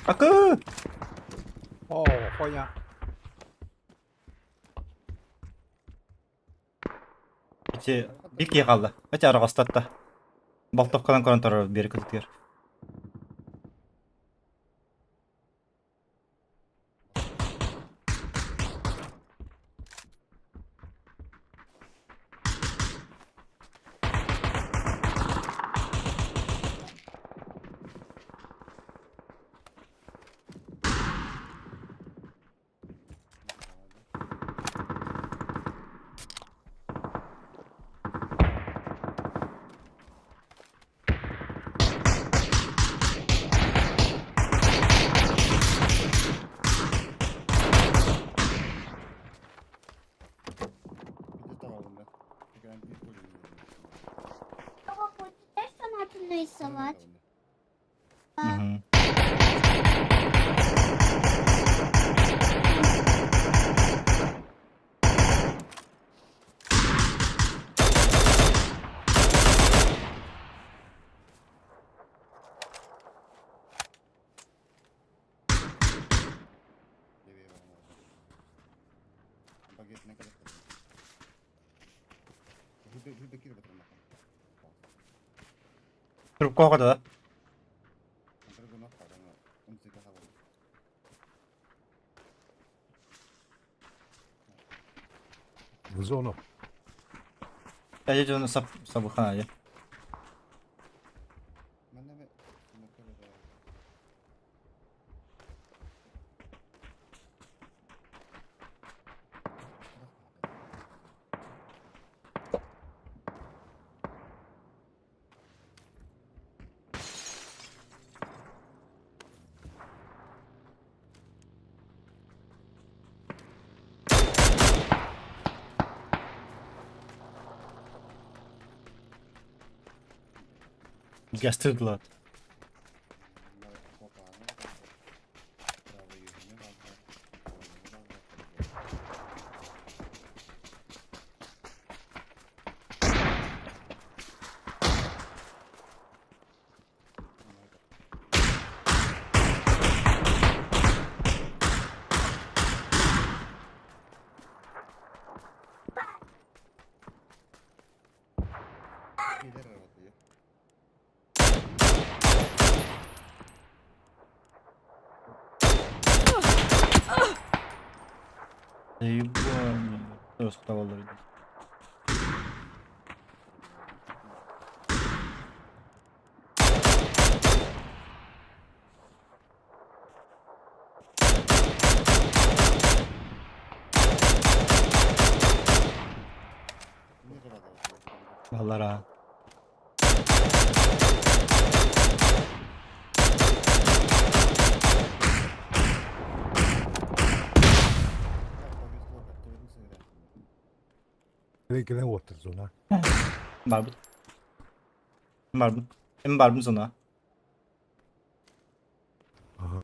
Акы! О, хуйня. Эти биир киһи хаалла. Эти араҕастатта. Болтовканан көрөн турар биэри кытытыгар. Папа, будешь сонату нарисовать? Мгм. Трубка да? В зону. Я дьону сап сабыхана Гастырдылар. Ебать. Баллара. Кэлэн уоттар зона. Барбыт. Барбыт. Эм барбын зона. Ага.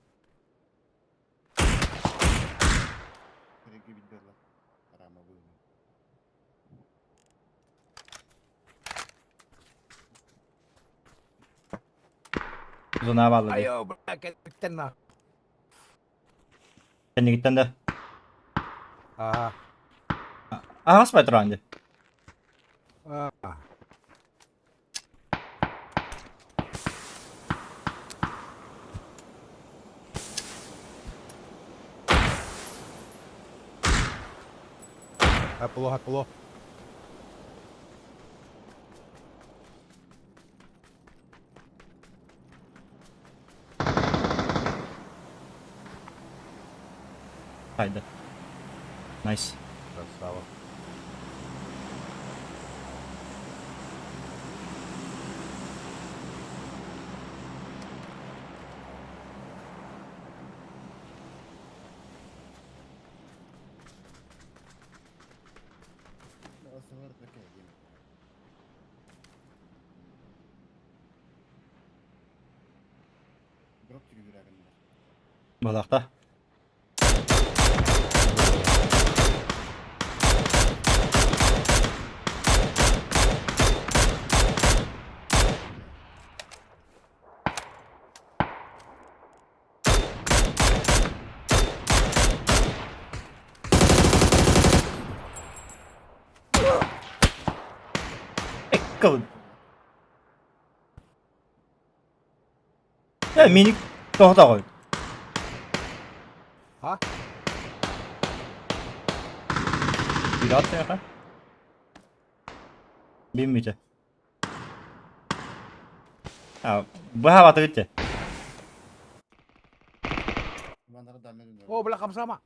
Зона баллар. Айо, бля, кэлбиттэр на. Кэннигиттэн да. Аа. Аһас байтыраан дии. Аа. Хапыло, хапыло. Хайда. Найс. Красава. Балахта. Кабын. Э, мини тоһотоҕой. А? Пират Биммите. А, быһа батыгытте. О, бля, хамсама.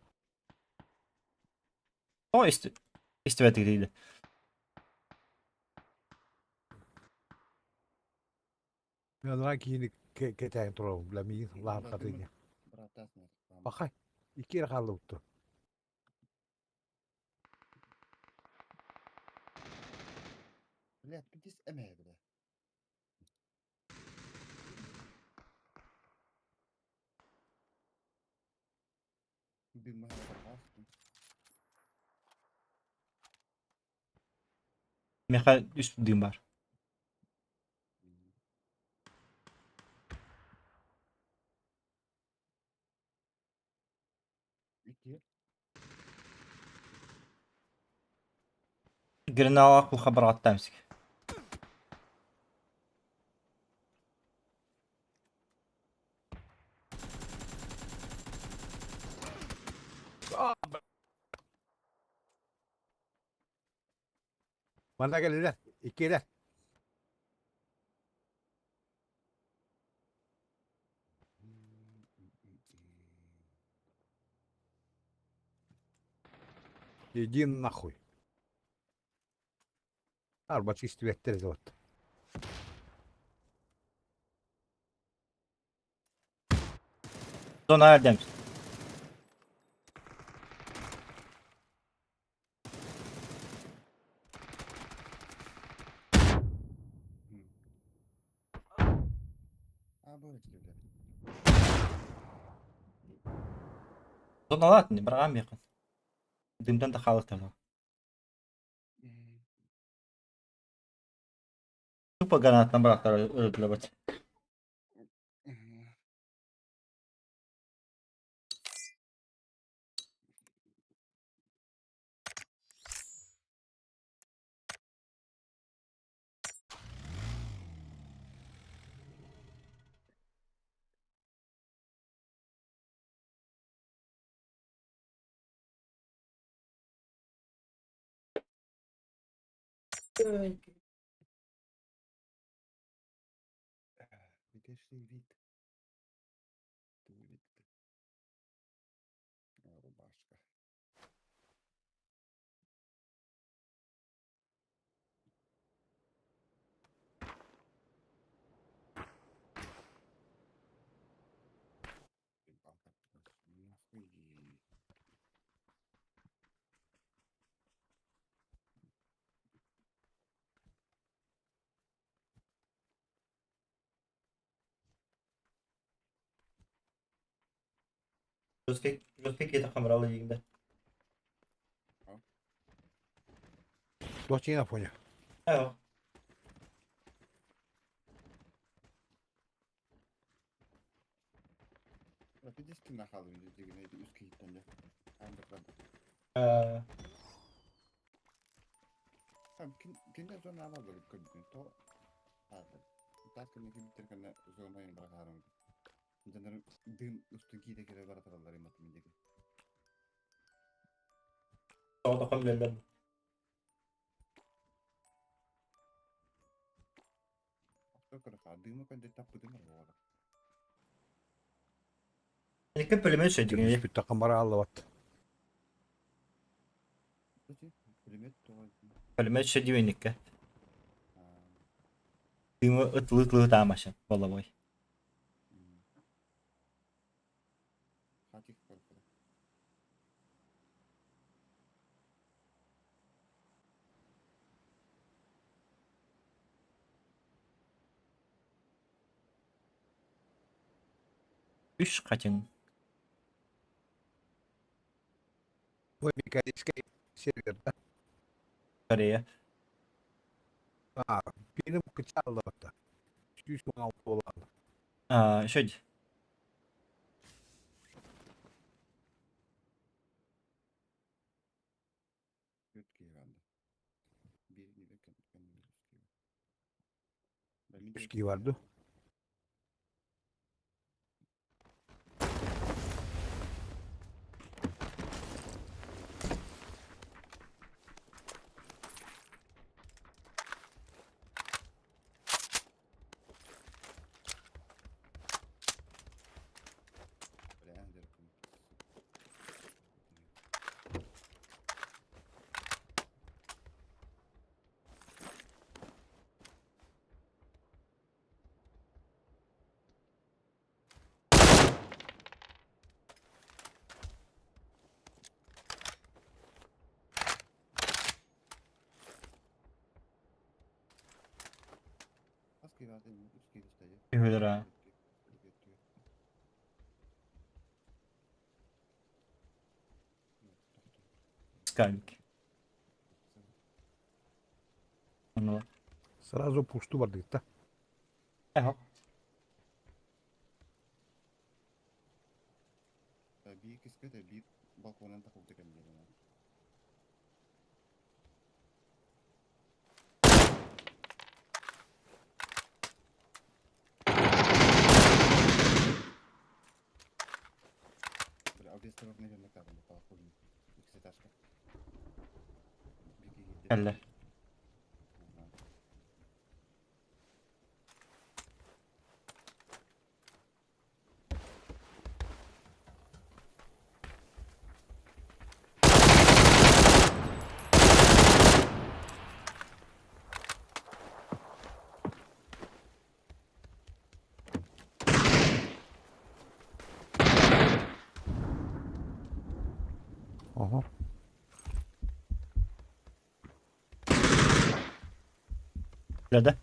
О, истибэтик дейді. Мен киһини кэтээн турабын, бля, миигин лаһырҕатыҥ. Бахай, икки эрэ хааллыбыт дуо? Блядь, пидис эмэ, бля. Миэхэ үс дыым баар. Греналаах кулха бараҕаттаан эмсик. Манна кэллилэр, иккиэлэр. Иди нахуй. Арбачы истибэттэр этэ вот. Зона эрдэм. Зоналаат быраҕаан миэхэ. Дымтан да хаалыктар. Тупо гранатынан бырахтар ырытылабыт. Рубашка. Жесткий киһи хамралы диигин Туох чиҥэ понял. да? Тоҕо билэллэр. Икки пулемет сөйдүгүн. Бүттэ бара аллабат. Пулемет сөйдүгүн икки. Дымы ытлы-ытлы таамаша болобой. Үс хатыҥ. Ой, корейский сервер, да? Корея. А, пеним кыча аллабатта. 116 буолан. А, шөд. Үс киһи бар дуу? Үһүлэрэ. Скальник. Онно. Сразу пусту бардыгыт да? Эхо. Кэллэ. Оһо. Үлэдэ.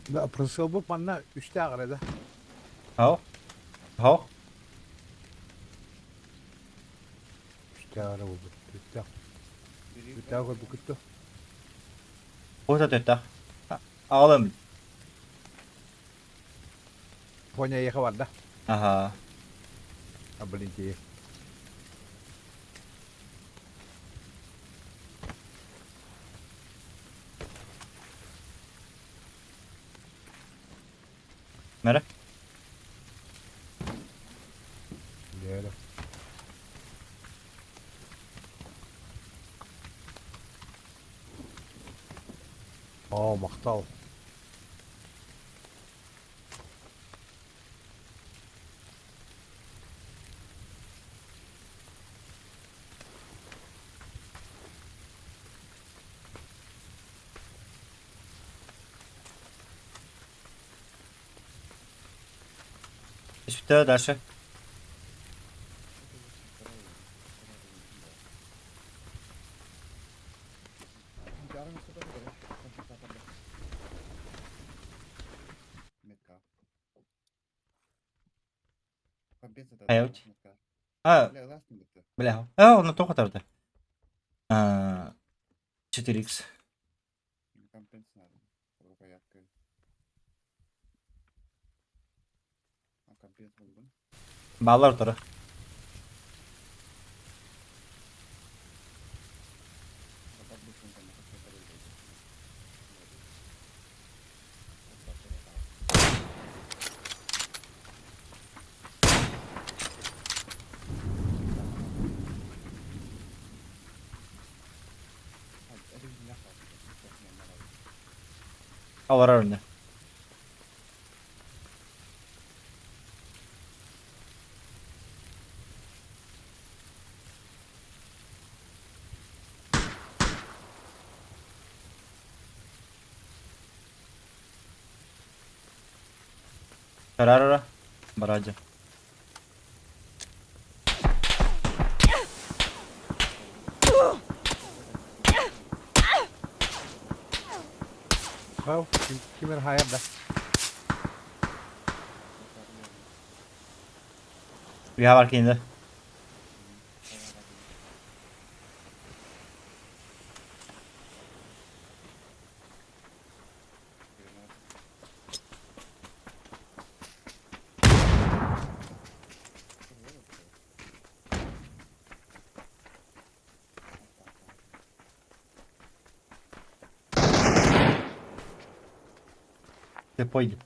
Да, просылбыт манна үстээх эрэ да. Хау. Хау. Үстээх эрэ буолбут. Үстээх. Үстээх көрбүккүт дуо? Куота төттөх. Аҕалым. Поня эйиэхэ барда. Аха. А, блин, тиийэ. Мэрэ. Дээрэ. Оо, махтал. Түспүтэ дальше. Хайабыт? А, бля. А, онно тоҕо тарда? А, 4x. Бааллар утары. Олорор иннэ. Карарара бараадьа. Хау, ким эрэ хаайар да. Үһэ бар кинилэр. Слепой.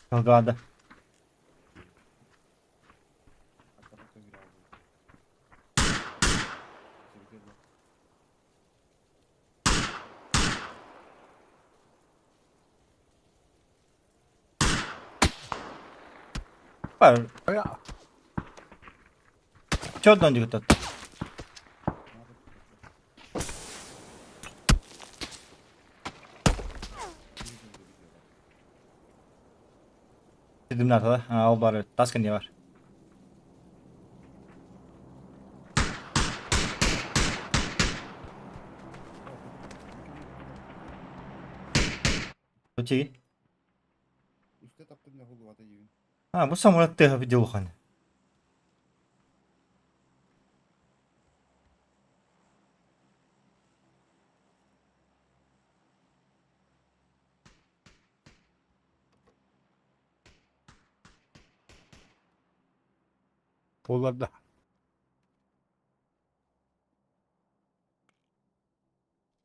Кылгаада. Бар. Чордон дьүгүт Дымнатала. А, ол бар. Тас кэнниэ бар. Тутиги. А, бу самолет тыаһа видео улахан. Буоллар да.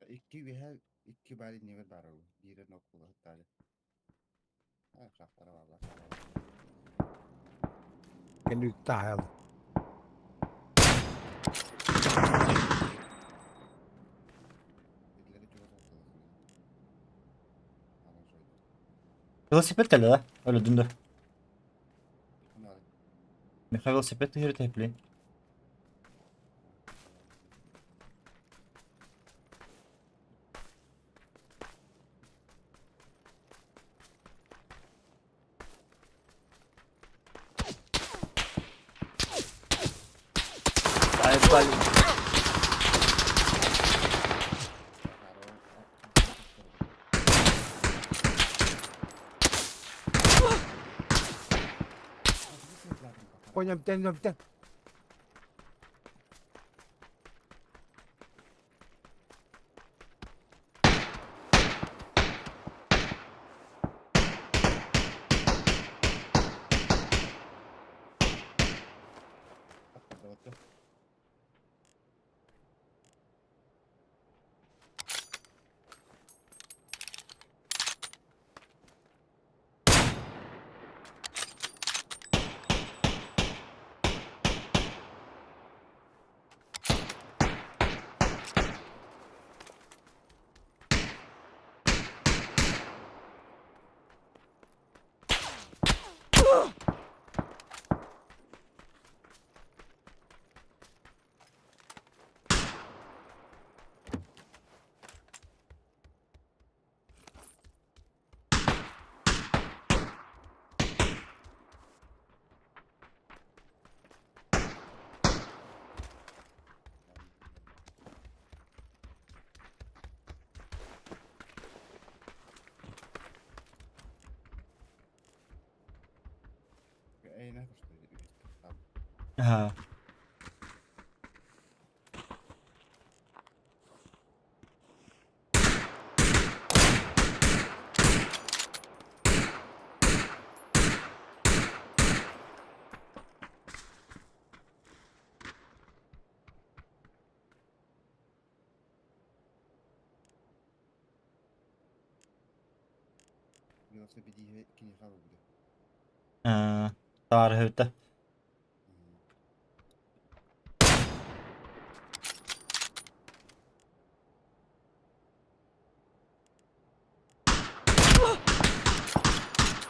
Икки үөһэ икки баар иннибэр баар ол биирэ ноккулаһыттаары. Шахтара бааллар. Кэнники таһаал. Велосипед кэллэ да? Өлөдүм да. Миха велосипед түһүрү тэплин. Понял, тэн, тэн. Аа. Аа, таарыһыта.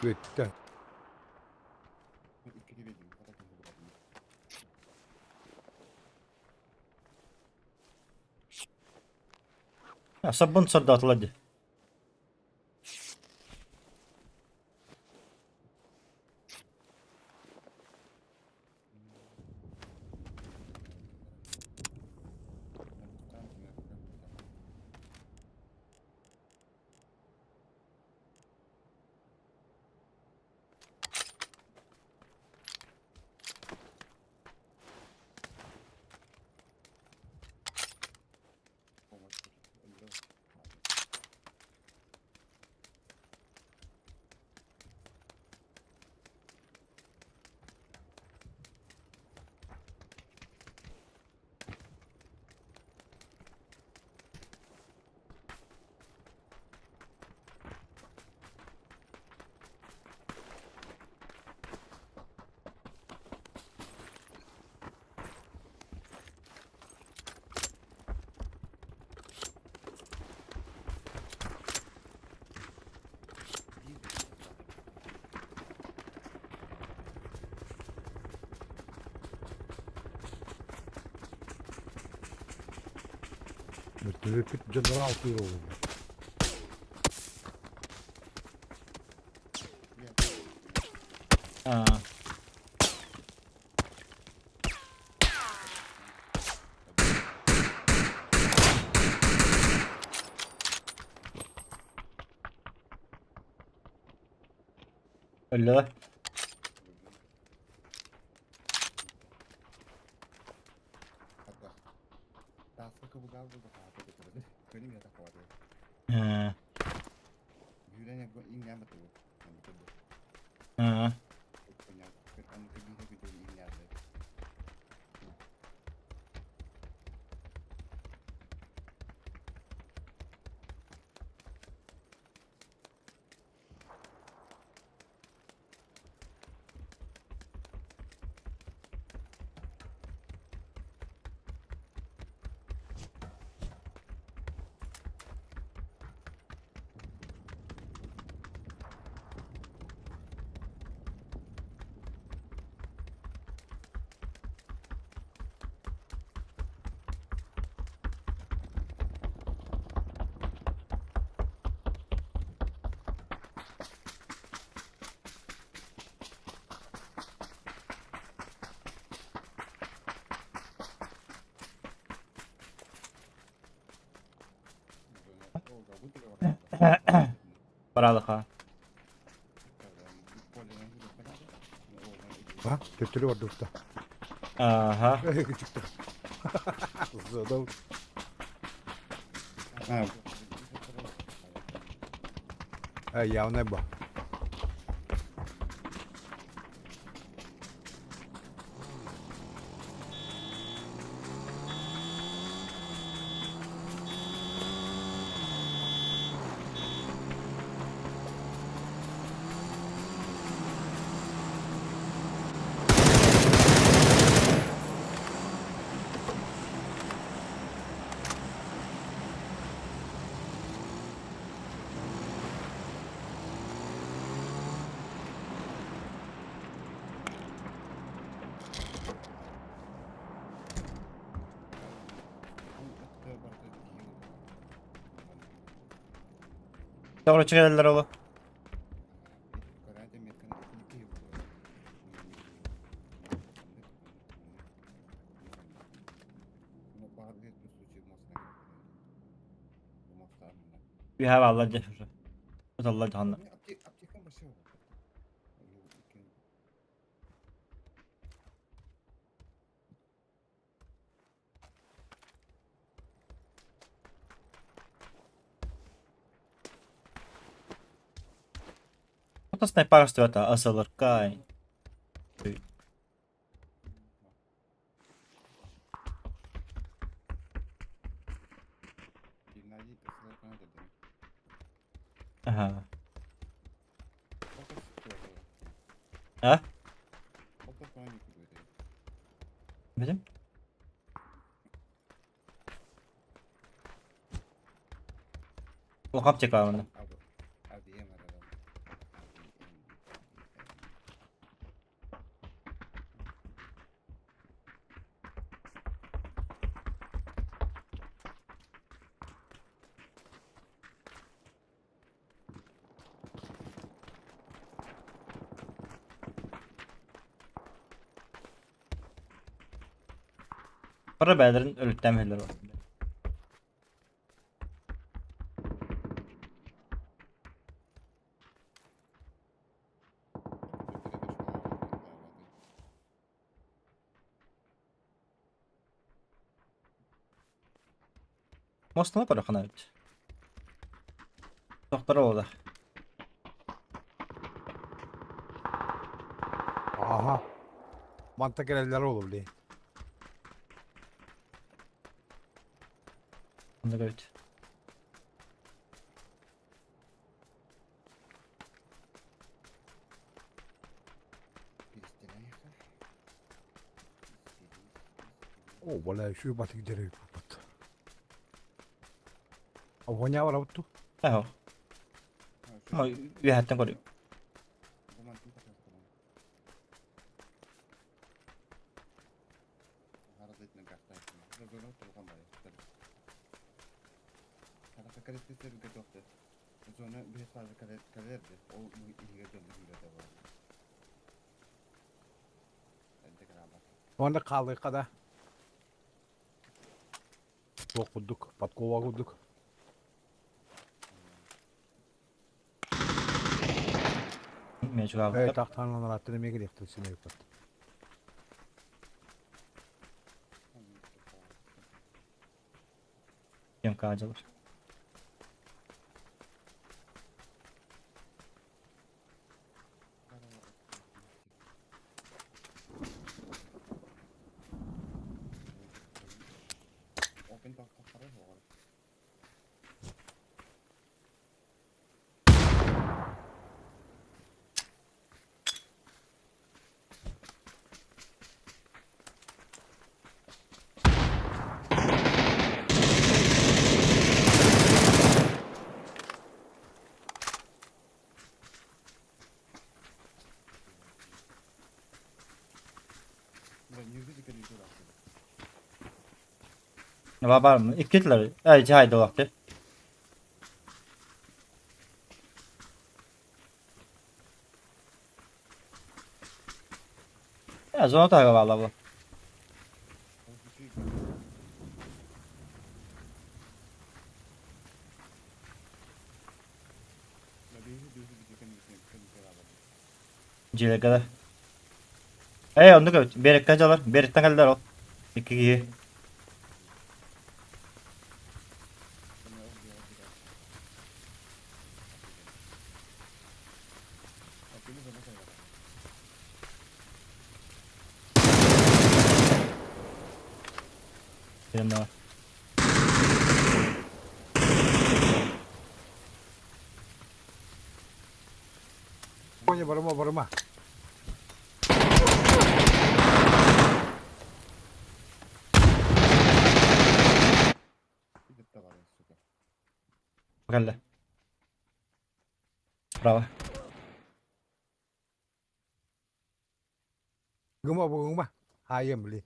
Бүттэ. Сабын сордоотулар дии. Төрөппүт дьонноро алтыыр олорбут. Аа. Өллө. Аа. Аа. Баралыха. А, төттөрү ордукта. Ааха. Чыкты. Задал. А, явно ба. Doğru çıkarırlar oğlum. Bir hava Allah cehre. Allah canına. Mutta näin parasta aselarkai. Aha. А? Видим? Улахан аптека онно. Бары бэйэлэрин өлүттээн иһэллэр Мостаны көрөххүнэ эбит. Тохторо буолла. Аха. Манта кэлэллэр ол били. Оннук эбит. О, бля, еще батык дерев бут. А воня барабыт ту. Эһо. Үөһэттэн көрү. Онно хаалыахха да. Туох курдук, подкова курдук. Мен Эй, тахтан аттын эмиэ кэлиэхтэр син эбиппит. Кем хаадьылар. Баар иккитилэр. Эй, чай долахты. Зона таһыга баалла була. Дьиэлэргэ да. Ээ, оннук эбит. Биэрэккэ дьалар. Биэрэктэн кэллилэр ол. Икки киһи. Диэн Коня барыма барыма. Кэллэ. Справа. Гыма бугума. Хайым били.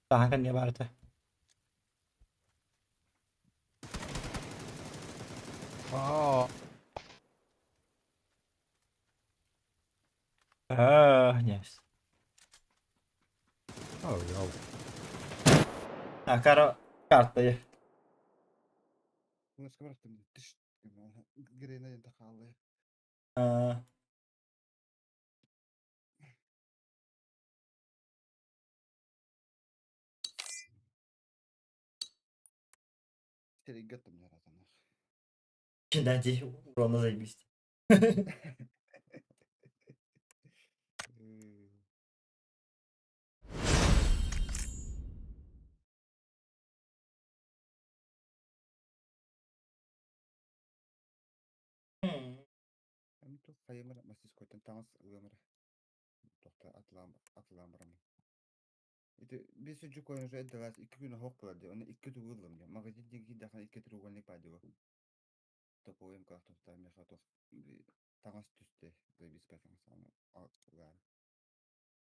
Таһан кэннигэ баар этэ. Аа. Аа, yes. Oh, yo. А, кара карта е. Аа. Геннадий, урона заебись. Эми туох хайымар мастерскойтан таҥас ылыам эрэ. Тохто атылаан атылаан бараммын. Ити биэс сүүс коин уже эрдэлээс икки күн оһох буолар дии. Онно икки тугу ыллым дии. Магазин диэки киирдэххинэ икки треугольник баар дии. Топовым каах миэхэ туох таҥас түстэ. Заебись таҥас ылаары.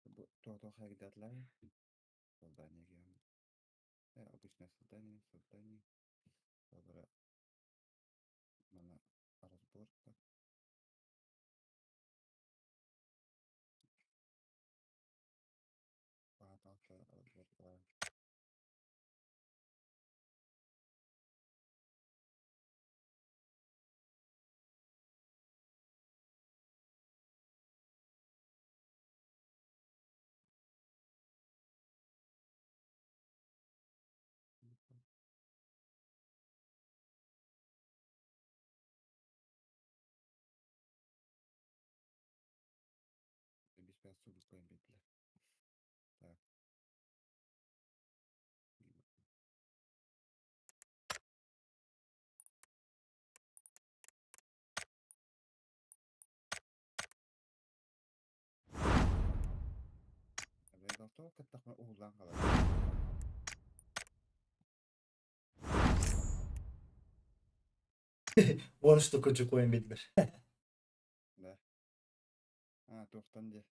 Бу туох хайгыдаатылар? Создание обычное создание, создание. Добро. Мана разборка. Разборка. Биспэт сулуспайын биэрдилэр. Так. Тоҕо кыттахпына уһуллаан хаалар. Уон штука коин биэрдилэр. Да. А, туохтан диэ.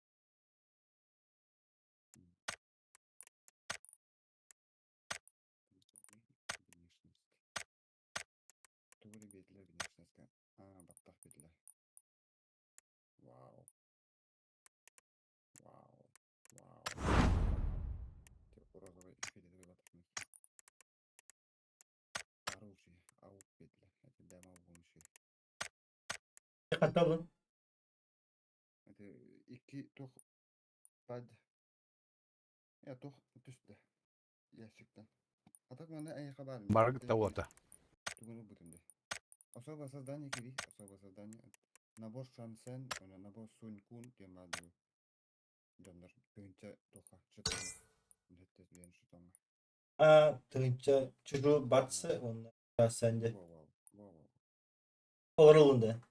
Внешность. Тугу эрэ биэрдилэр внешностька. А, баттах биэрдилэр. Вау. Вау. Вау. Розовый фиолетовый баттах. Оружие. Аук биэрдилэр. Это демо помощи. Хантан Это икки туох пад. Я туох түстэ. Ящиктан. А так манна эйиэхэ баар Барыгыт да уота. Тугун ылбытым дии. Особое создание кири, особое создание. Набор шансен, уонна набор сунь кун диэн баар дуу. Дьоннор тыһыынча туохха жетоҥҥа. Сэттэ диэн жетоҥҥа. А, тыһыынча чужу баксы уонна сэнде. Во во во во. Олоролун да.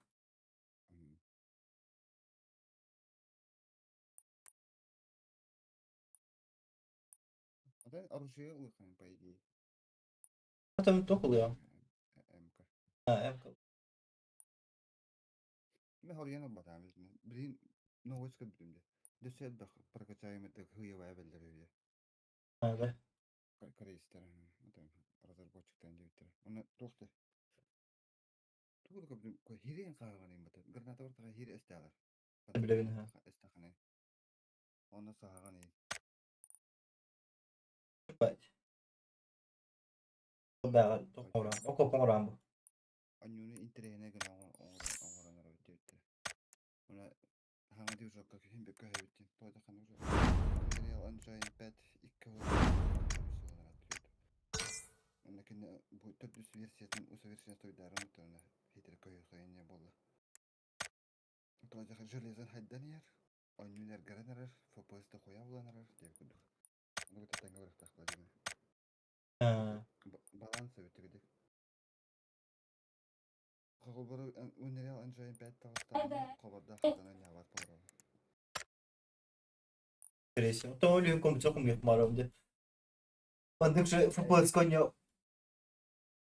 Ата оружие ылыаххын по идее. Там туох ылыам? МК. А, МК. Мен хоруйан ылбатаҕым билигин. Билигин новость көрбүтүм дии. Дөссө элбэх прокачаемый хыйабайа бэллэр үһү. А, да. Корейстэр разработчиктар диэбиттэрэ. Онно туох да тугу да көрбүтүм хирин хааҕаныйм бата. Граната бартаҕа хири эстээлэр. Билэбин ха. Эстэханай. Онно саһаҕаный. Бать. Бааҕар оҥорон, окоп оҥорон бу. Анньууну интэриэһинэй гына оҥорон эрэбит диэбиттэрэ. Уонна хаҥа движокка киһим бөккө өһөбүттин. Тоҕо ханна уже Unreal Engine 5 икки Онно кине бу төрдүс версиятын усоверсияны туйдааран утарына хитре көйөхөйүнэ буолла. Тоҕо железен хайдан иһэр, онньуун эргэрэн эрэр, FPS да хуя булан эрэр диэбит курдук. Ону кытта тэҥҥэ барыахтаахтар дии. Баланс эбит ди. Холбору Unreal Engine 5 таҕыстаҕына хобордоох хатанан ньаабат буолар. Скорее всего. То ли компьютер хумьях маром де. Маннык же FPS коньо.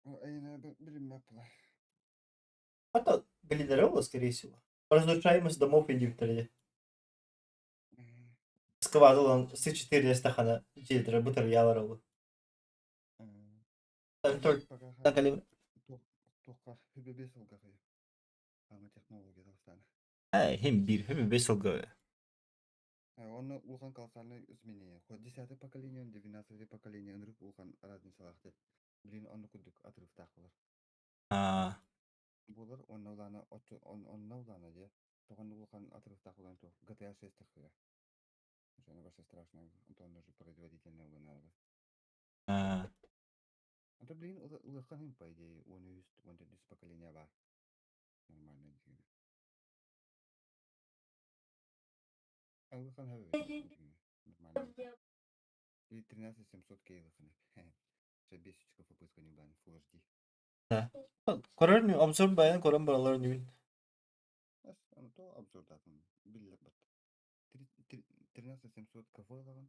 Эйне билинмэт була. А то билинэрэ скорее всего. Разрушаемость домов и дивтери. Сквадылан С4 стахана дьиэтэрэ бытарыйаалар ол. Там Туохха хүбэ бес сылга Аны технология тахсаана. Хим биир хим бес сылга. Онно улахан колоссальный изменение. Хоть десятое поколение, 12-е поколение ынырык улахан разницалаах Блин, онно курдук отрывтаах болар. Булар онно улаана онно улаана дии. Тоҕон улахан отрывтаах булан туох GTA 6 тахыга. Ошону вообще страшно. Онтон уже производительный улаана. Ото блин, улахан им по идее, он үс, он төрдүс поколение бар. Нормально дигини. Ылыхан хөбү нормально. И 13 700 кей ылыхан. Все 5 FPS не бан Full HD. Көрөр нү обзор баян көрөн баралар нүн. Ас, аны то обзордатын биллер бат. 13 700 КФ ылаҕын.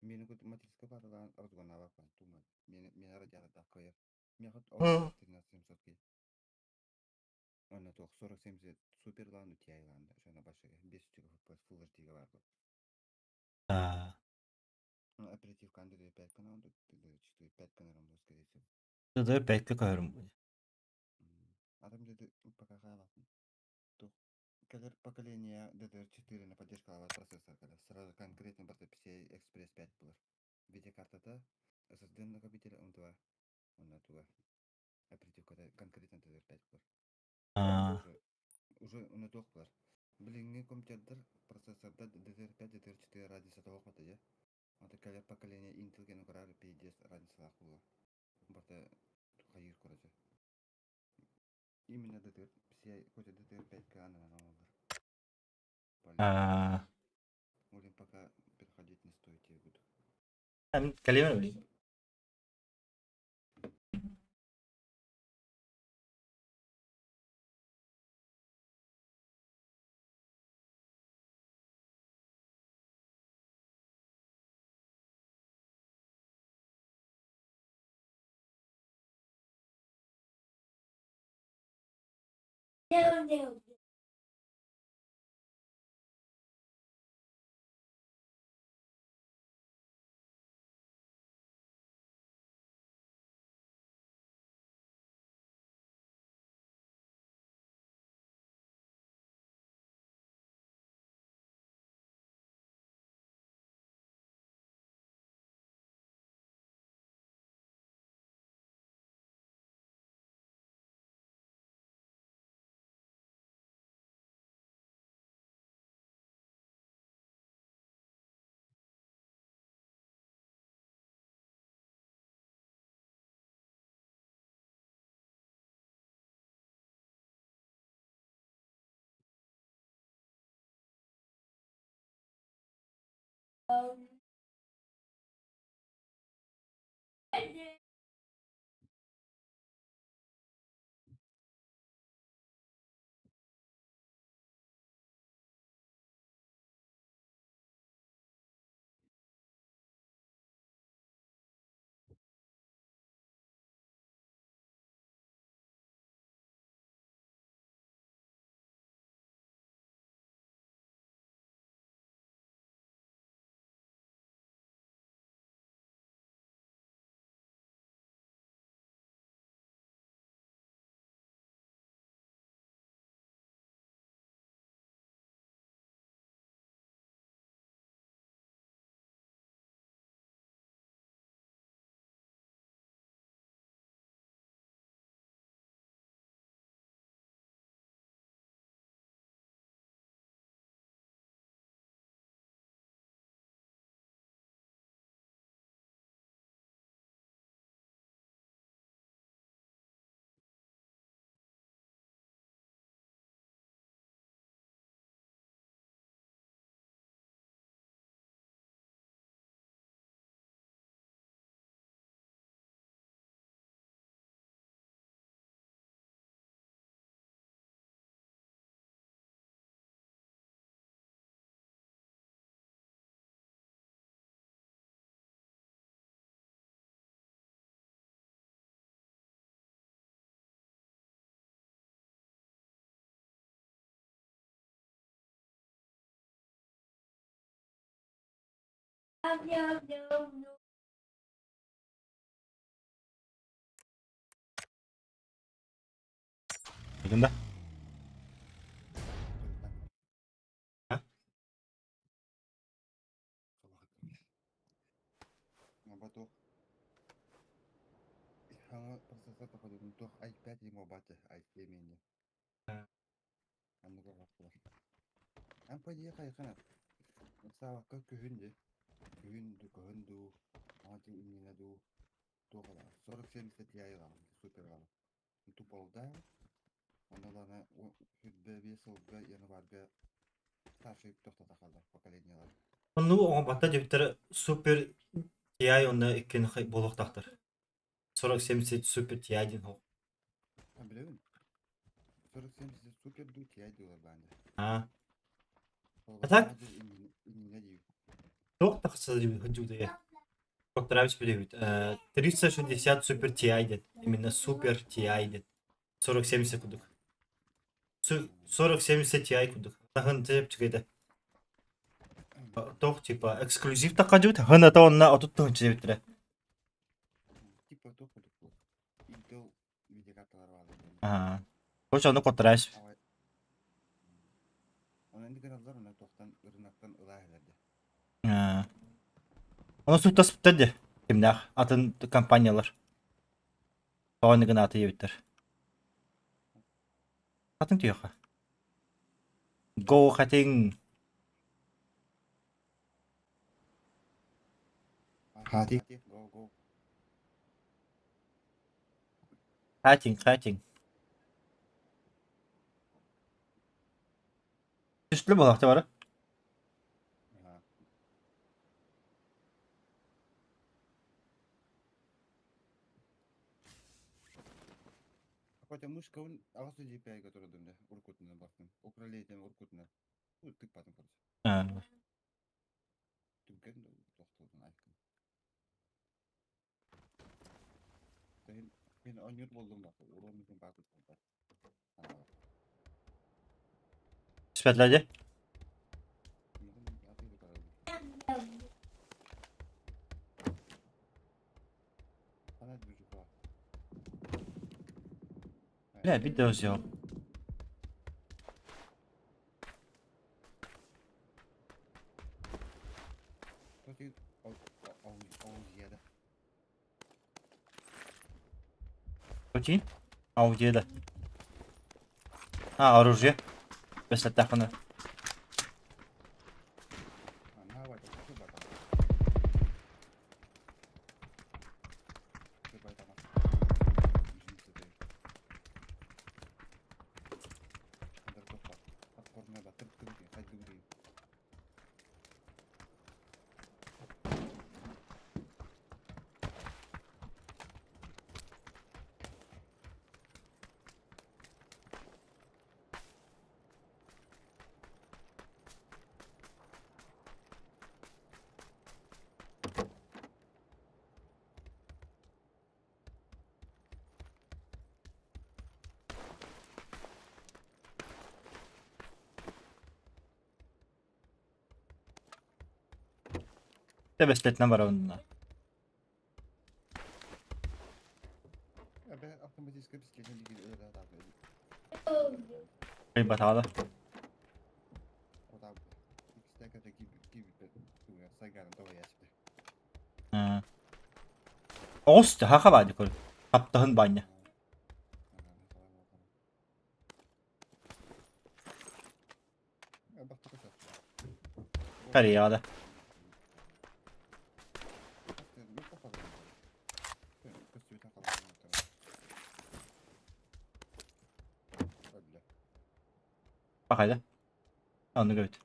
Мени кут материнская платалаан разгоннаабаппын тума. Мени радиатордаах кыайар. Миэхэ 13 700 кей. Онно туох 4070 супер ылаан Ti ылаан ошоно башыга 5 FPS Full HD-га бар бу. Ну, оперативка DDR5 канал, DDR4 5 каналом, скорее всего. DDR 5-ке көрөрүм. Адам деди пока хаалатын. Тух кэлэр поколение DDR4 на поддержка процессор кэлэр. Сразу конкретно барта PCI Express 5 булар. Видеокартата SSD накопитель M2. Онна туга. Оперативката конкретно DDR5 булар. Уже уже туох булар. Билиҥҥи компьютердер процессорда DDR5, DDR4 разница тоҕо хата. Ата кэлэр поколение Intel ген көрөр PDS разницалаах була. Барта хайыр короче. Именно DDR PCI хотя DDR5 ка ананан оҥороллор. Олин пока переходить не стоит я буду. Калимер билин. Билин да? А? Батох. Аңа процессор походу туох i5 ему баты i7 мене. Анныга бактылар. Ан по идее хайхана. Саавакка күһүн де. Күһүн ду көһүн ду. Аңа имнене ду. Туохала. 4070 Ti ылаҕын супер ылаҕын. Туполда. Онно даҕаны 25 сылга январга старшай тохтото хаалар поколениелар. Оннугу оҥорботто диэбиттэрэ Супер TI уонна иккиэн буолуохтаахтар. 4070 Супер TI диэн суох. А билэбин. 4070 Супер дуу TI дииллэр баанда. Аа. Ол А так иннинэ дии. туох тахса дьудая. Поправить билэбит. 3060 Супер TI диэн. Именно Супер TI диэн. 4070 курдук. 4070 Ti курдук. Таһын чэпчэкэйдэ. Туох типа эксклюзив тахха дьубут. Хын ата онна 30 тыһынча диэбиттэрэ. Типа туох курдук буол. Intel видеокарталар бааллар. Аа. Короче, ону куттараайс. Онон гыналлар онно туохтан ырынактан ылаа иһэлэрдэ. Аа. Ону сууттаспыттар дии. Кимнээх атын компаниялар. Тоҕо гынаата диэбиттэр. Атын түһүөххэ. Go хатыҥ. Хати. Go go. Хатиҥ, хатиҥ. Түстүлэ буолаахта бары. Ага. Хотя мышкабын аҕыс DPI-га турдум да уруккутунан бартым. Управлением уруккутунан. Тыкпатым короче. Аа. Түргэн тохтолдун айкын. Мин оонньуур буоллум да, уруом мин баар буолбат. Түспэтилэр дии. Бля, видео сделал. Окей. Ауди да. А, оружие. Бэсэттэххинэ. Тэбэстэтинэн барабын. Батаҕа Оҕус хаха баанньа көр. Хаптаһын баанньа. Кореяҕа да. Бахайда. Оннук эбит.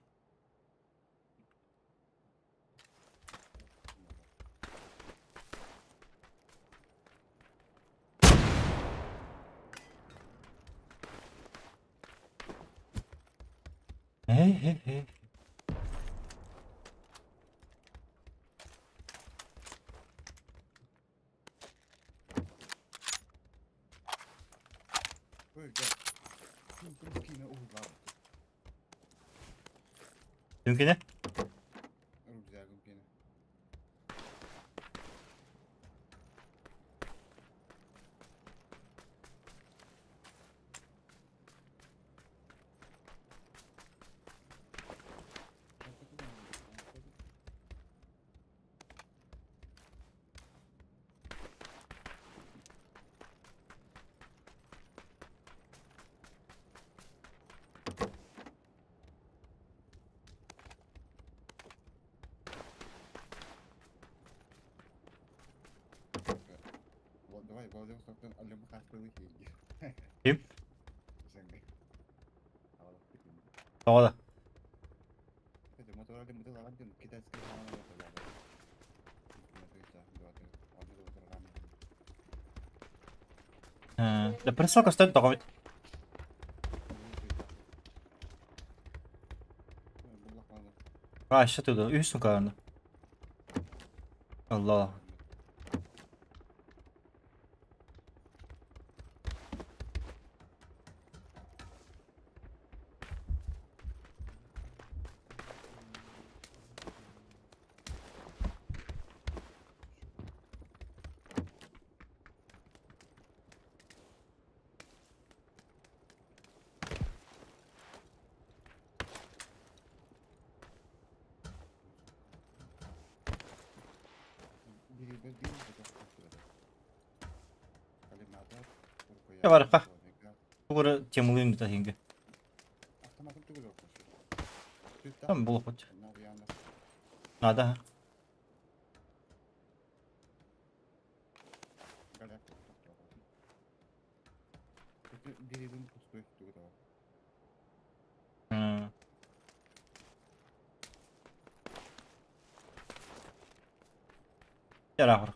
Э-э-э. Түҥкинэ? Ким? Тоҕо да? Да прицел көстөн тоҕо эбит? Вообще туда. Үс сука. Allah. Барыха. Тугура темалыым да хинге. Там булупут. Надо.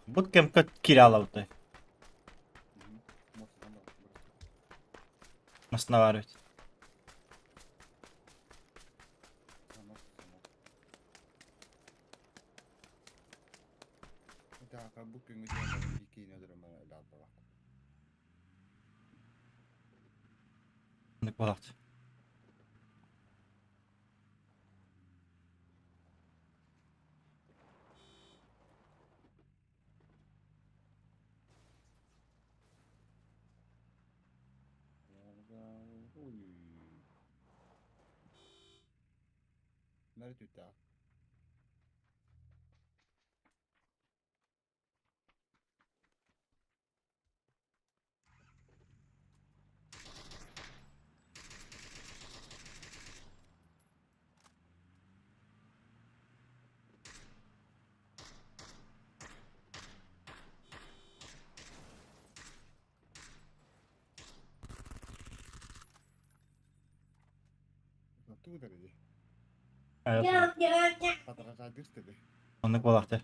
Бут кемка киралабытай. Масына бар бит. Буолаахчы. Оннук буолаахтар.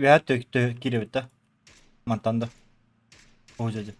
Үөһэ төктө киирэбит да. Мантан да. Оо дьэ.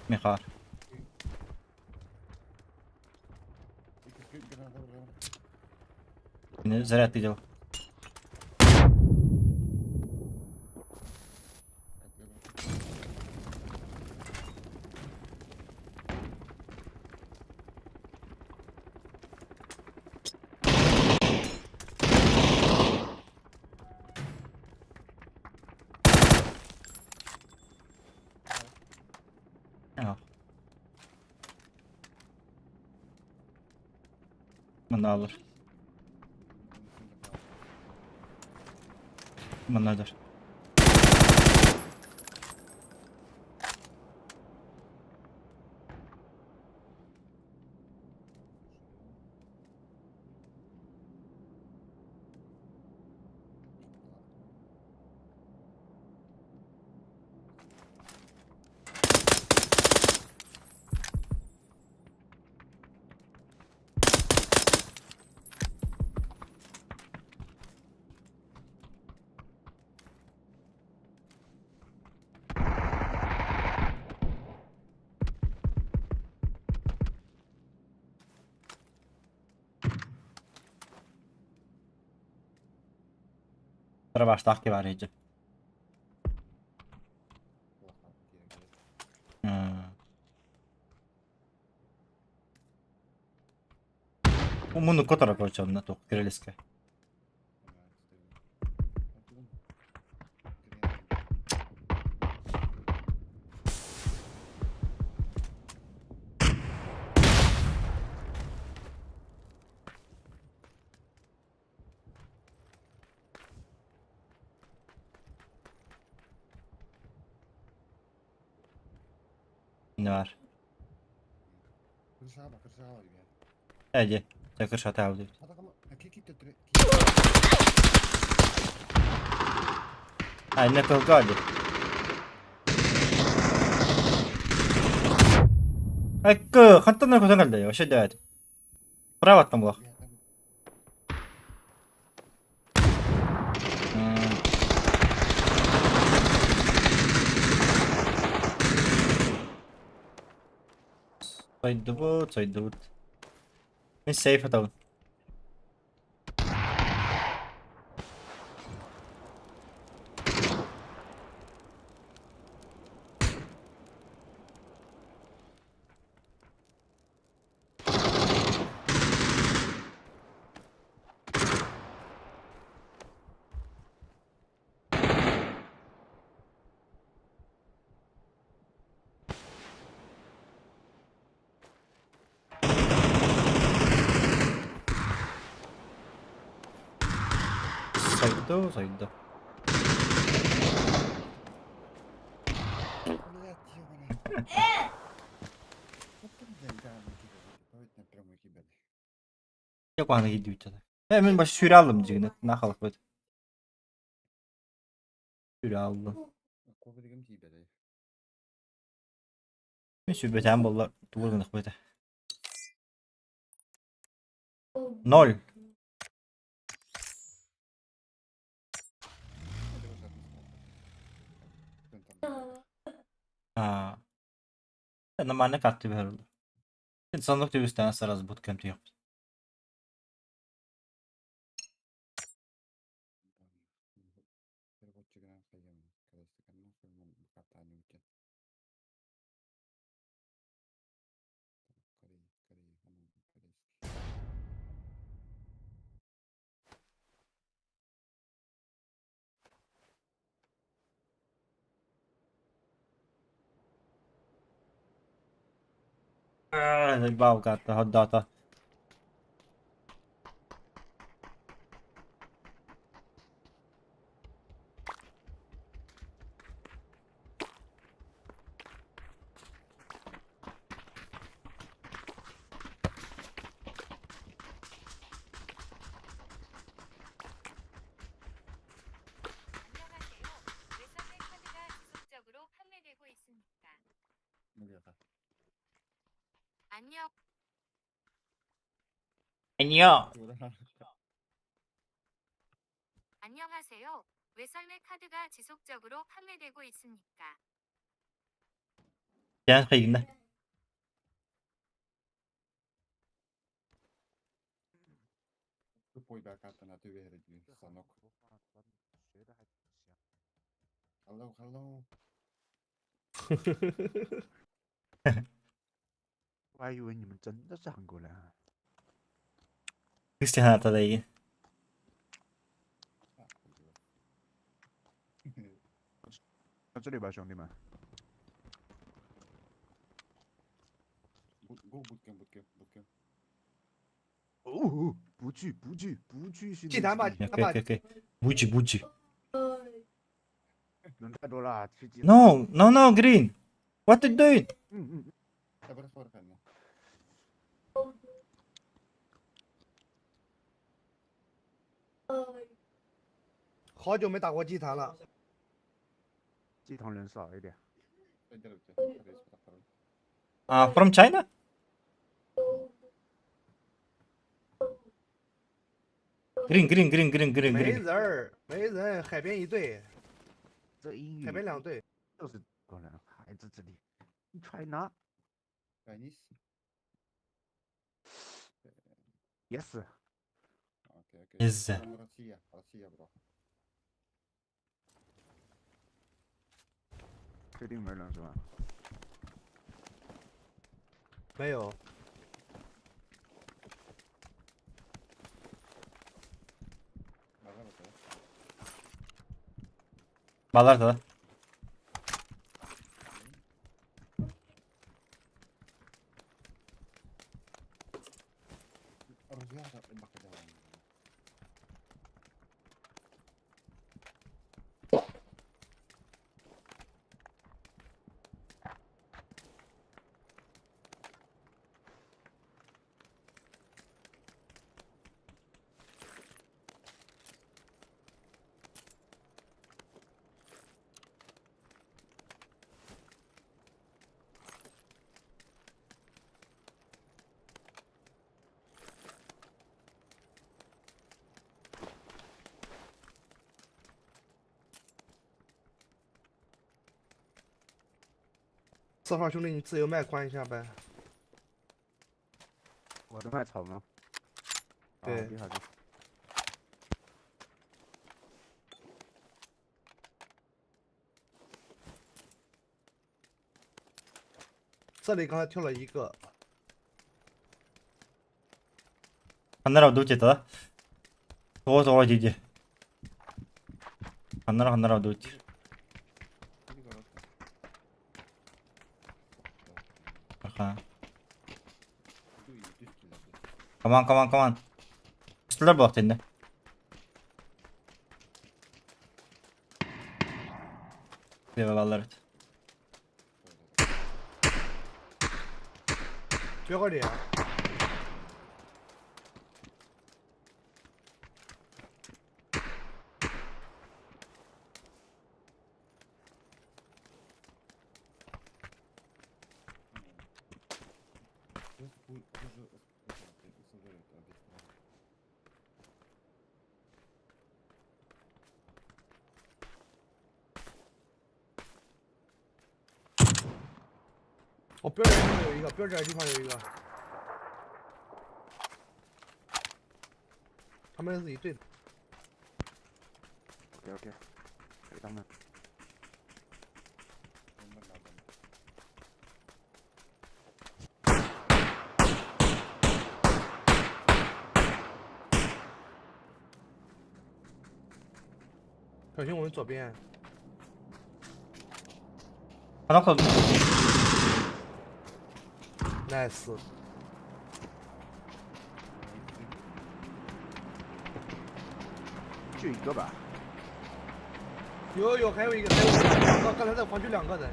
Михар. Зря ты делал. Манна алар. Манна дар. Барабаштаах киһи баар иһдьэ. Муннукка турар короче онно туох кирилискэ. Ne var? Эдди, крышата аудит. А, не толкали. Эккэ, хантан көтөн кэллэ, вообще дээд. Право там булах. Сайдыбыт, сайдыбыт. Мин сейф атабын. Сайда, сайда. Yok ana gidiyor bir Hemen başı süre aldım diyeceksin. Ne kalıp böyle. Süre aldım. Мен сүбэтэн боллар тугур гынах бөтэ. Ноль. А. Нормально карты берді. Санлык төбөстөн сразу буткемп yok. Бабка годата. 안녕하세요. 외상의 카드가 지속적으로 판매되고 있습니다. 안녕. 안녕. 안녕하세요. 외설매 카드가 지속적으로 판매되고 있습니까? Дян хайгина. Hello, hello. 我还以为你们真的是韩国人啊。 Христиан атадайгин. 到这里吧，兄弟们。 Go bootcamp, bootcamp, bootcamp. 哦，不去不去不去训 进他妈 练基地 Окей, окей, окей. Бучи, бучи. 人太多了，去机 No, no, no, green. What you doing? 嗯嗯，好久没打过祭坛了。机场人少一点。 From China? Green, green, green, green, green, 没 green. 人儿，没人，海边一队，这英语海边两队。就是中国人，孩子这里，China。 Chinese. Yes. Okay, okay. Yes. Россия, Россия, bro. 确定没人是吧？没有。 Балар да. 四号兄弟，你自由麦关一下呗。我的麦吵吗？对。你好。这里刚才跳了一个。 Ханнара дутит, да? Вот, вот, иди. Ханнара, ханнара дутит. Аха. Come on, come on, come on. Üstüler bak sende. Eyvallah. 绝个脸。我标点地方有一个，标点地方有一个，他们是一队的。 OK OK，给他们。小心我们左边。Nice。就一个吧。有有，还有一个，还有一个，两个，刚才在黄区两个人。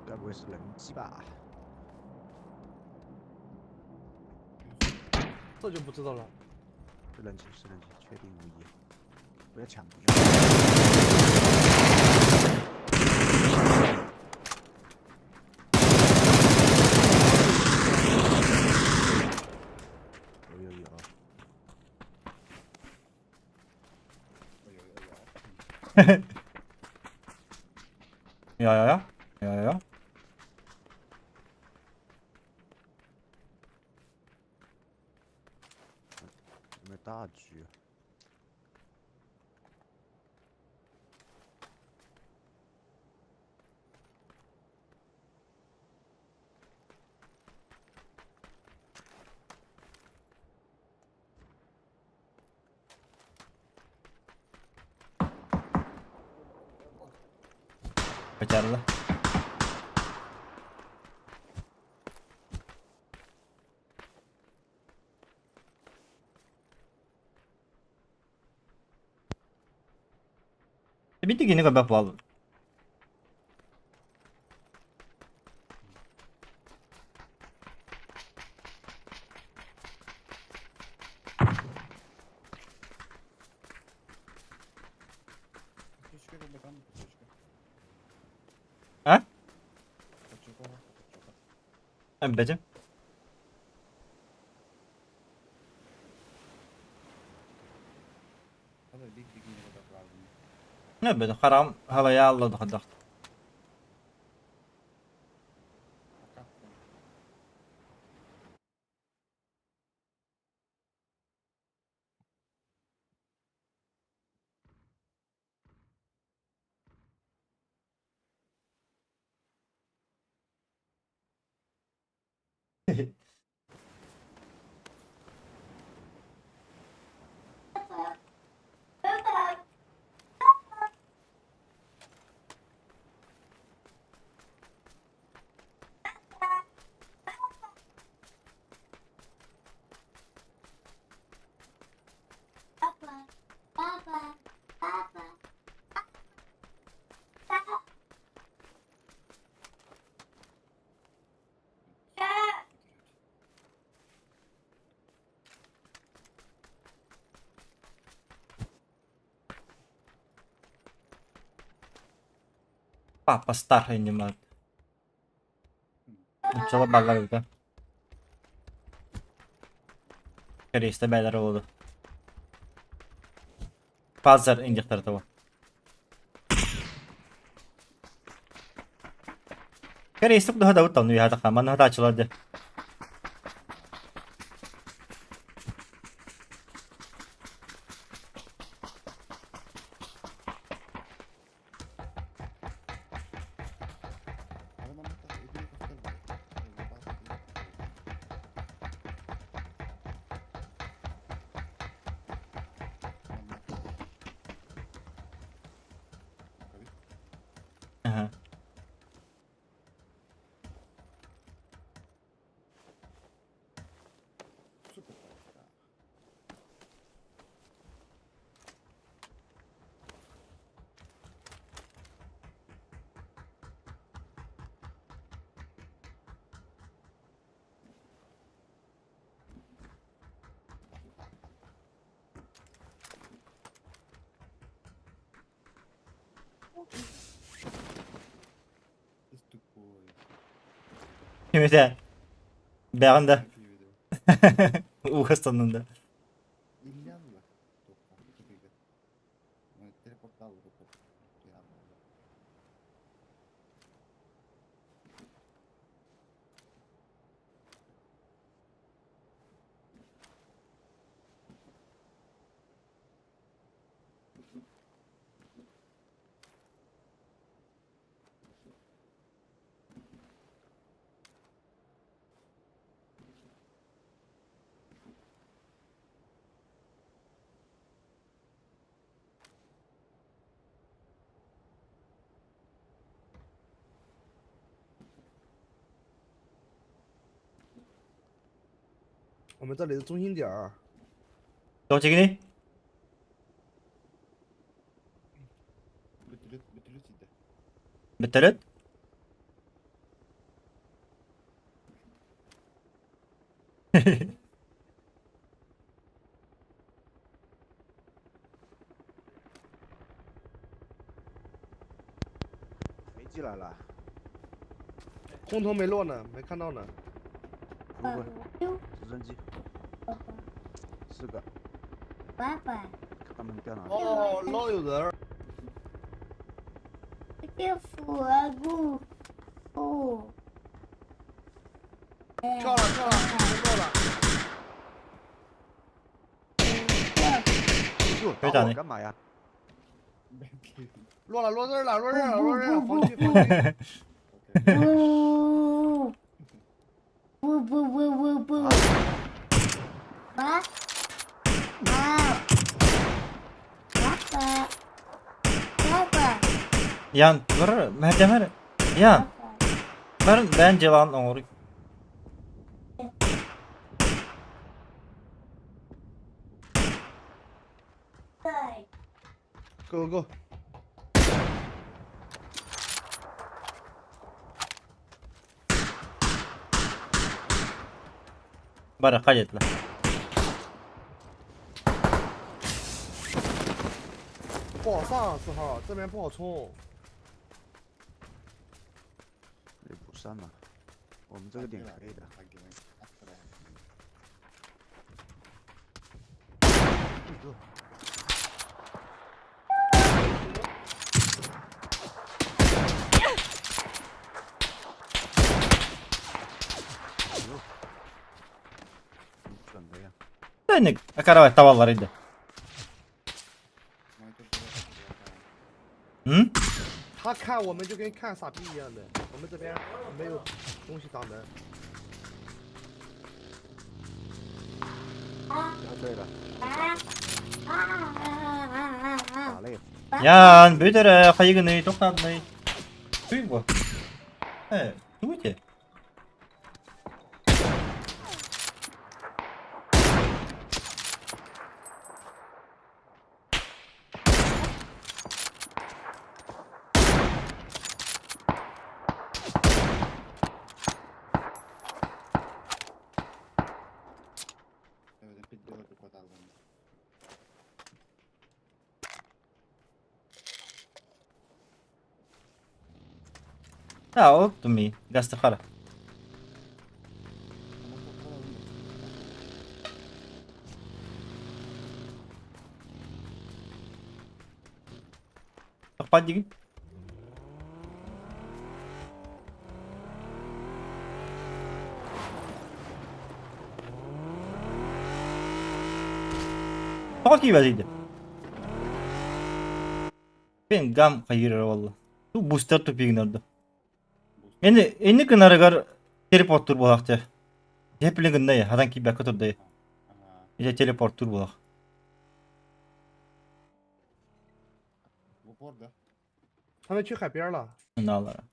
该不会是人机吧？这就不知道了。是人机，是人机，确定无疑。不要抢，不要。有有有。有有有有有有。有没有大局？ Pacarla. Биир кини көрбөх буоллум. А? Эбэтим. Эбэтим хараҕым халайа алла хайдах. Папа старый ньымаат. Оччолор бааллар эбит ээ. Кэриэстэ бээлэр олоду. Пазар индиктар того. Кэриэстик духа да уттан уйаатаха манна хатааччылар дьэ. Аха. Кимитэ? Бэҕин да. Ууһастаннын да. 我们这里的中心点儿。 Тоҕо чигини? Бөтөлөт? 飞机来了，空投没落呢，没看到呢。如果直升机四个，爸爸，看他们掉哪里。哦，老有人。这佛不不。跳了跳了，落了。哟，队长呢打我干嘛呀？落了，落这儿了，落这儿了，落这儿了，防区防区。不不不不不不。爸爸爸爸爸。 Ян, бар, мәрдемер. Ян, бар, бән жылан оңор. Go go。Барыахха диэтилэр. 不好上，四号这边不好冲。这里不上了，我们这个点可以的。准的呀。 Инник акарабай табаллар инде. 嗯？他看我们就跟看傻逼一样的，我们这边没有东西挡门。啊，对了。打累。 Ян, бүт эрэ, хайыгыный, тохтаабыный. Туй бу. Э, тугуй те? Да, ол туми, гастахара. Тохпат дигин? Тоҕо киирбэтий да? Мен гам хайыыр буолла. Ту бустер тупигин ордо. Эни эни гынарыгар телепорттуур буолаах дьэ. Дьэппилин гынна хатан киирбэккэ турда Ити телепорттуур буолах. 他们去海边了。 Наалара.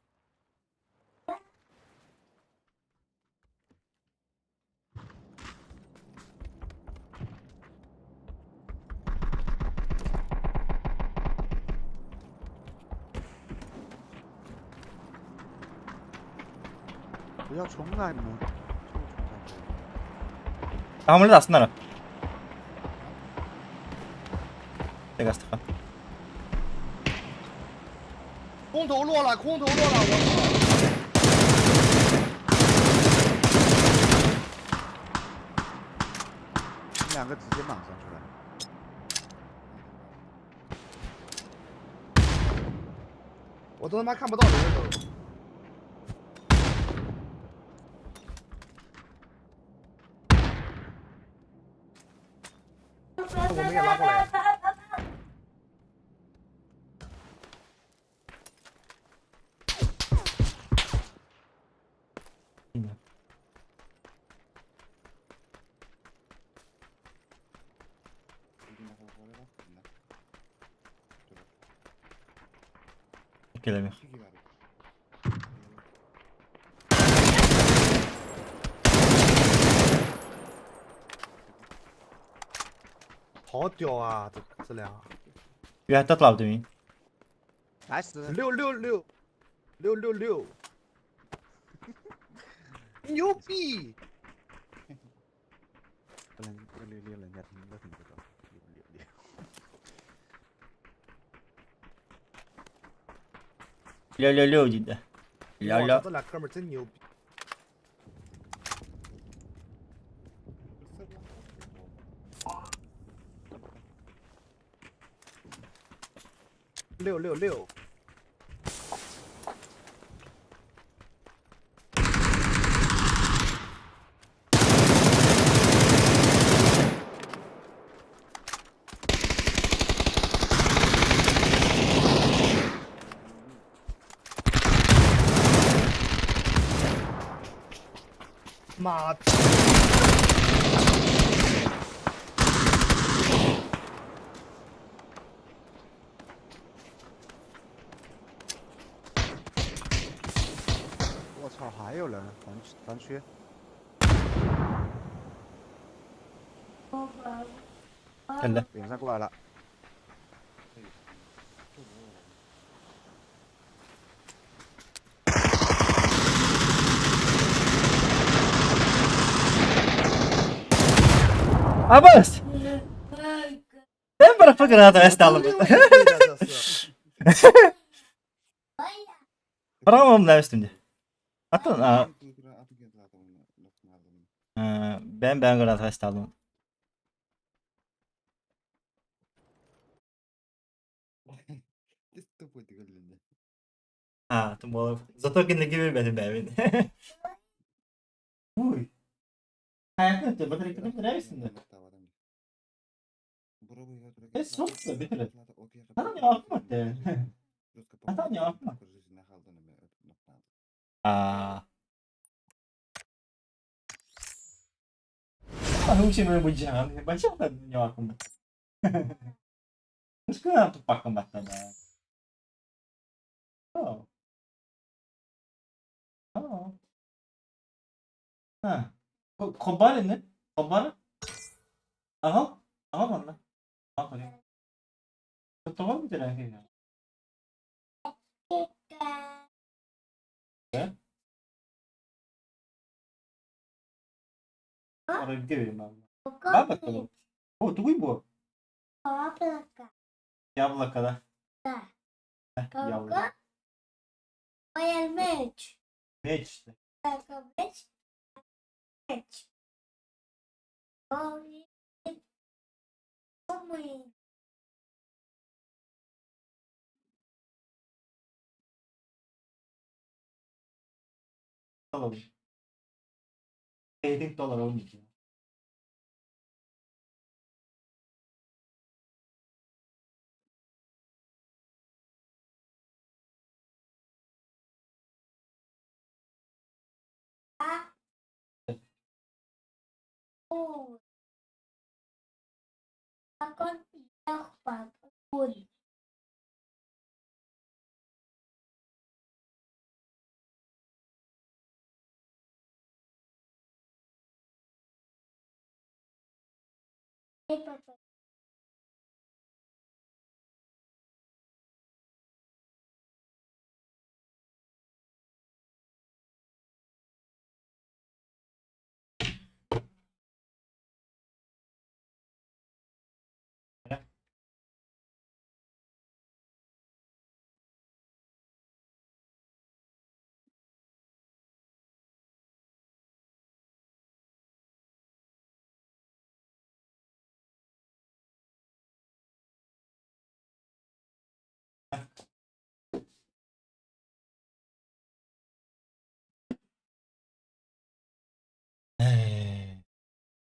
不要冲啊！你们，就冲上去。 Хамлы аснара. Тегастаха. 空投落了，空投落了，我操！你两个直接莽上去了。我都他妈看不到人都。我们也拉过来。 Кэлэмих. 好屌啊，这这俩。 Үөһэттэн атлаабытым Nice。 666，666，牛逼！不能六六六，人家听都听不懂。六六六。 六六六диде. 我 Ля-ля. 操，这俩哥们儿真牛逼！666。妈的！我操，还有人，防区防区。 Кэллэ. 脸上过来了。Абас! Эн бараппа граната эсталым. 这是。 Браво нравится. Атын ben ben граната эсталым. А, тум Зато кинеги бербедим бэбин. Уй. Hayatım батарейка нравится? Э, собственно, битер. Ханан яапмат. Ханан яапмат. А. Хумчи бужан. Бачата яапмат. Скана тупакамат. Oh. Oh. Ha. Kobani ne? Kobani? Aha. Aha manna. Aha. Тоҕо бүтэрэн Баба О, тугуй бу? Яблоко, да? Да. Яблоко. Меч. Меч. Меч. Меч. Ой. Alalım. Rating dolar 12.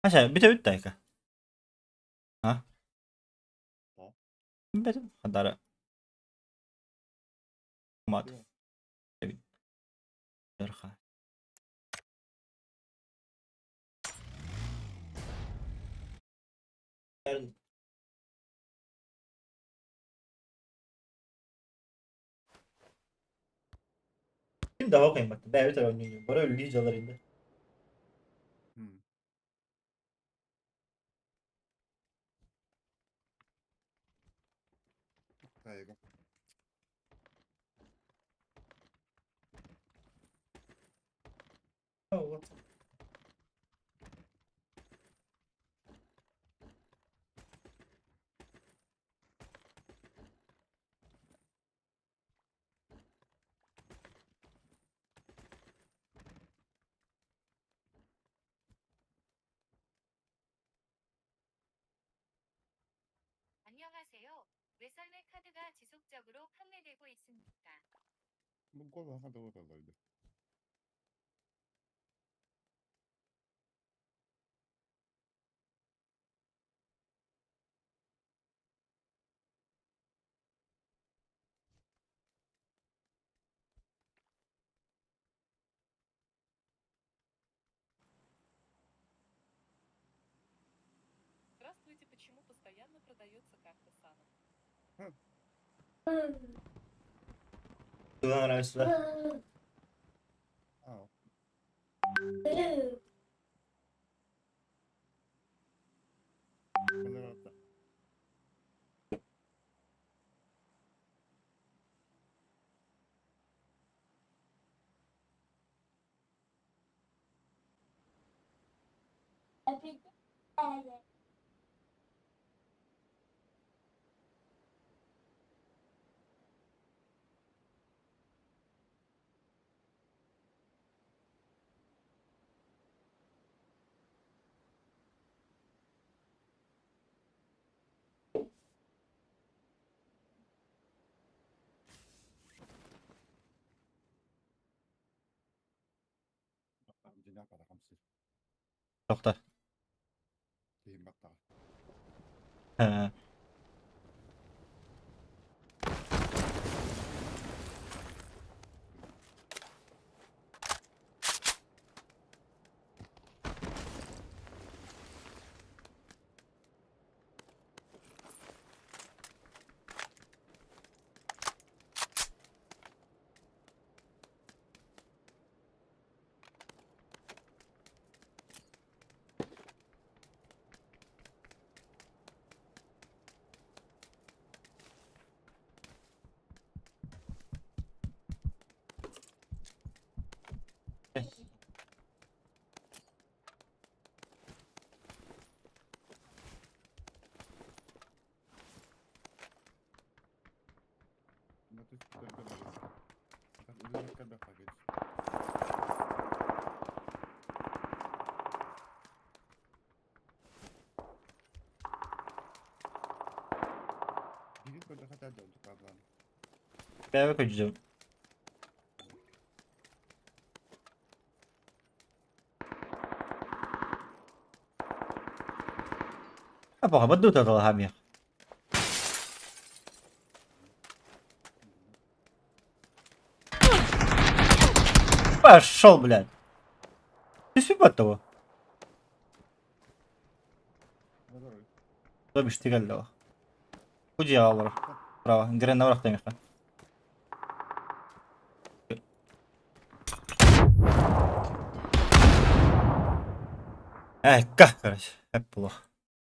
Хаша, бүтэ бүттэ айка. А? Бүтэ хадара. Мат. Дөрха. Ким да окей бат. Бэбит ойнойн. Бара өлгү жалар инде. Oh, what? 안녕하세요. 외설매 카드가 지속적으로 판매되고 있습니까? Здравствуйте, почему постоянно продается карта Сана? Нравится. Кимнээх бара хамсыыр. Тохто. Киһим баттаҕа. Бэйэ көдьүм. Абаҕа бу таталаһамиах. Пошел, блядь. Түспүт того. Добиштигэллэҕэ. Бу дьиэҕэ олорор. Право. Гренна барахтаймыхха. Экка, короче, эп булуох.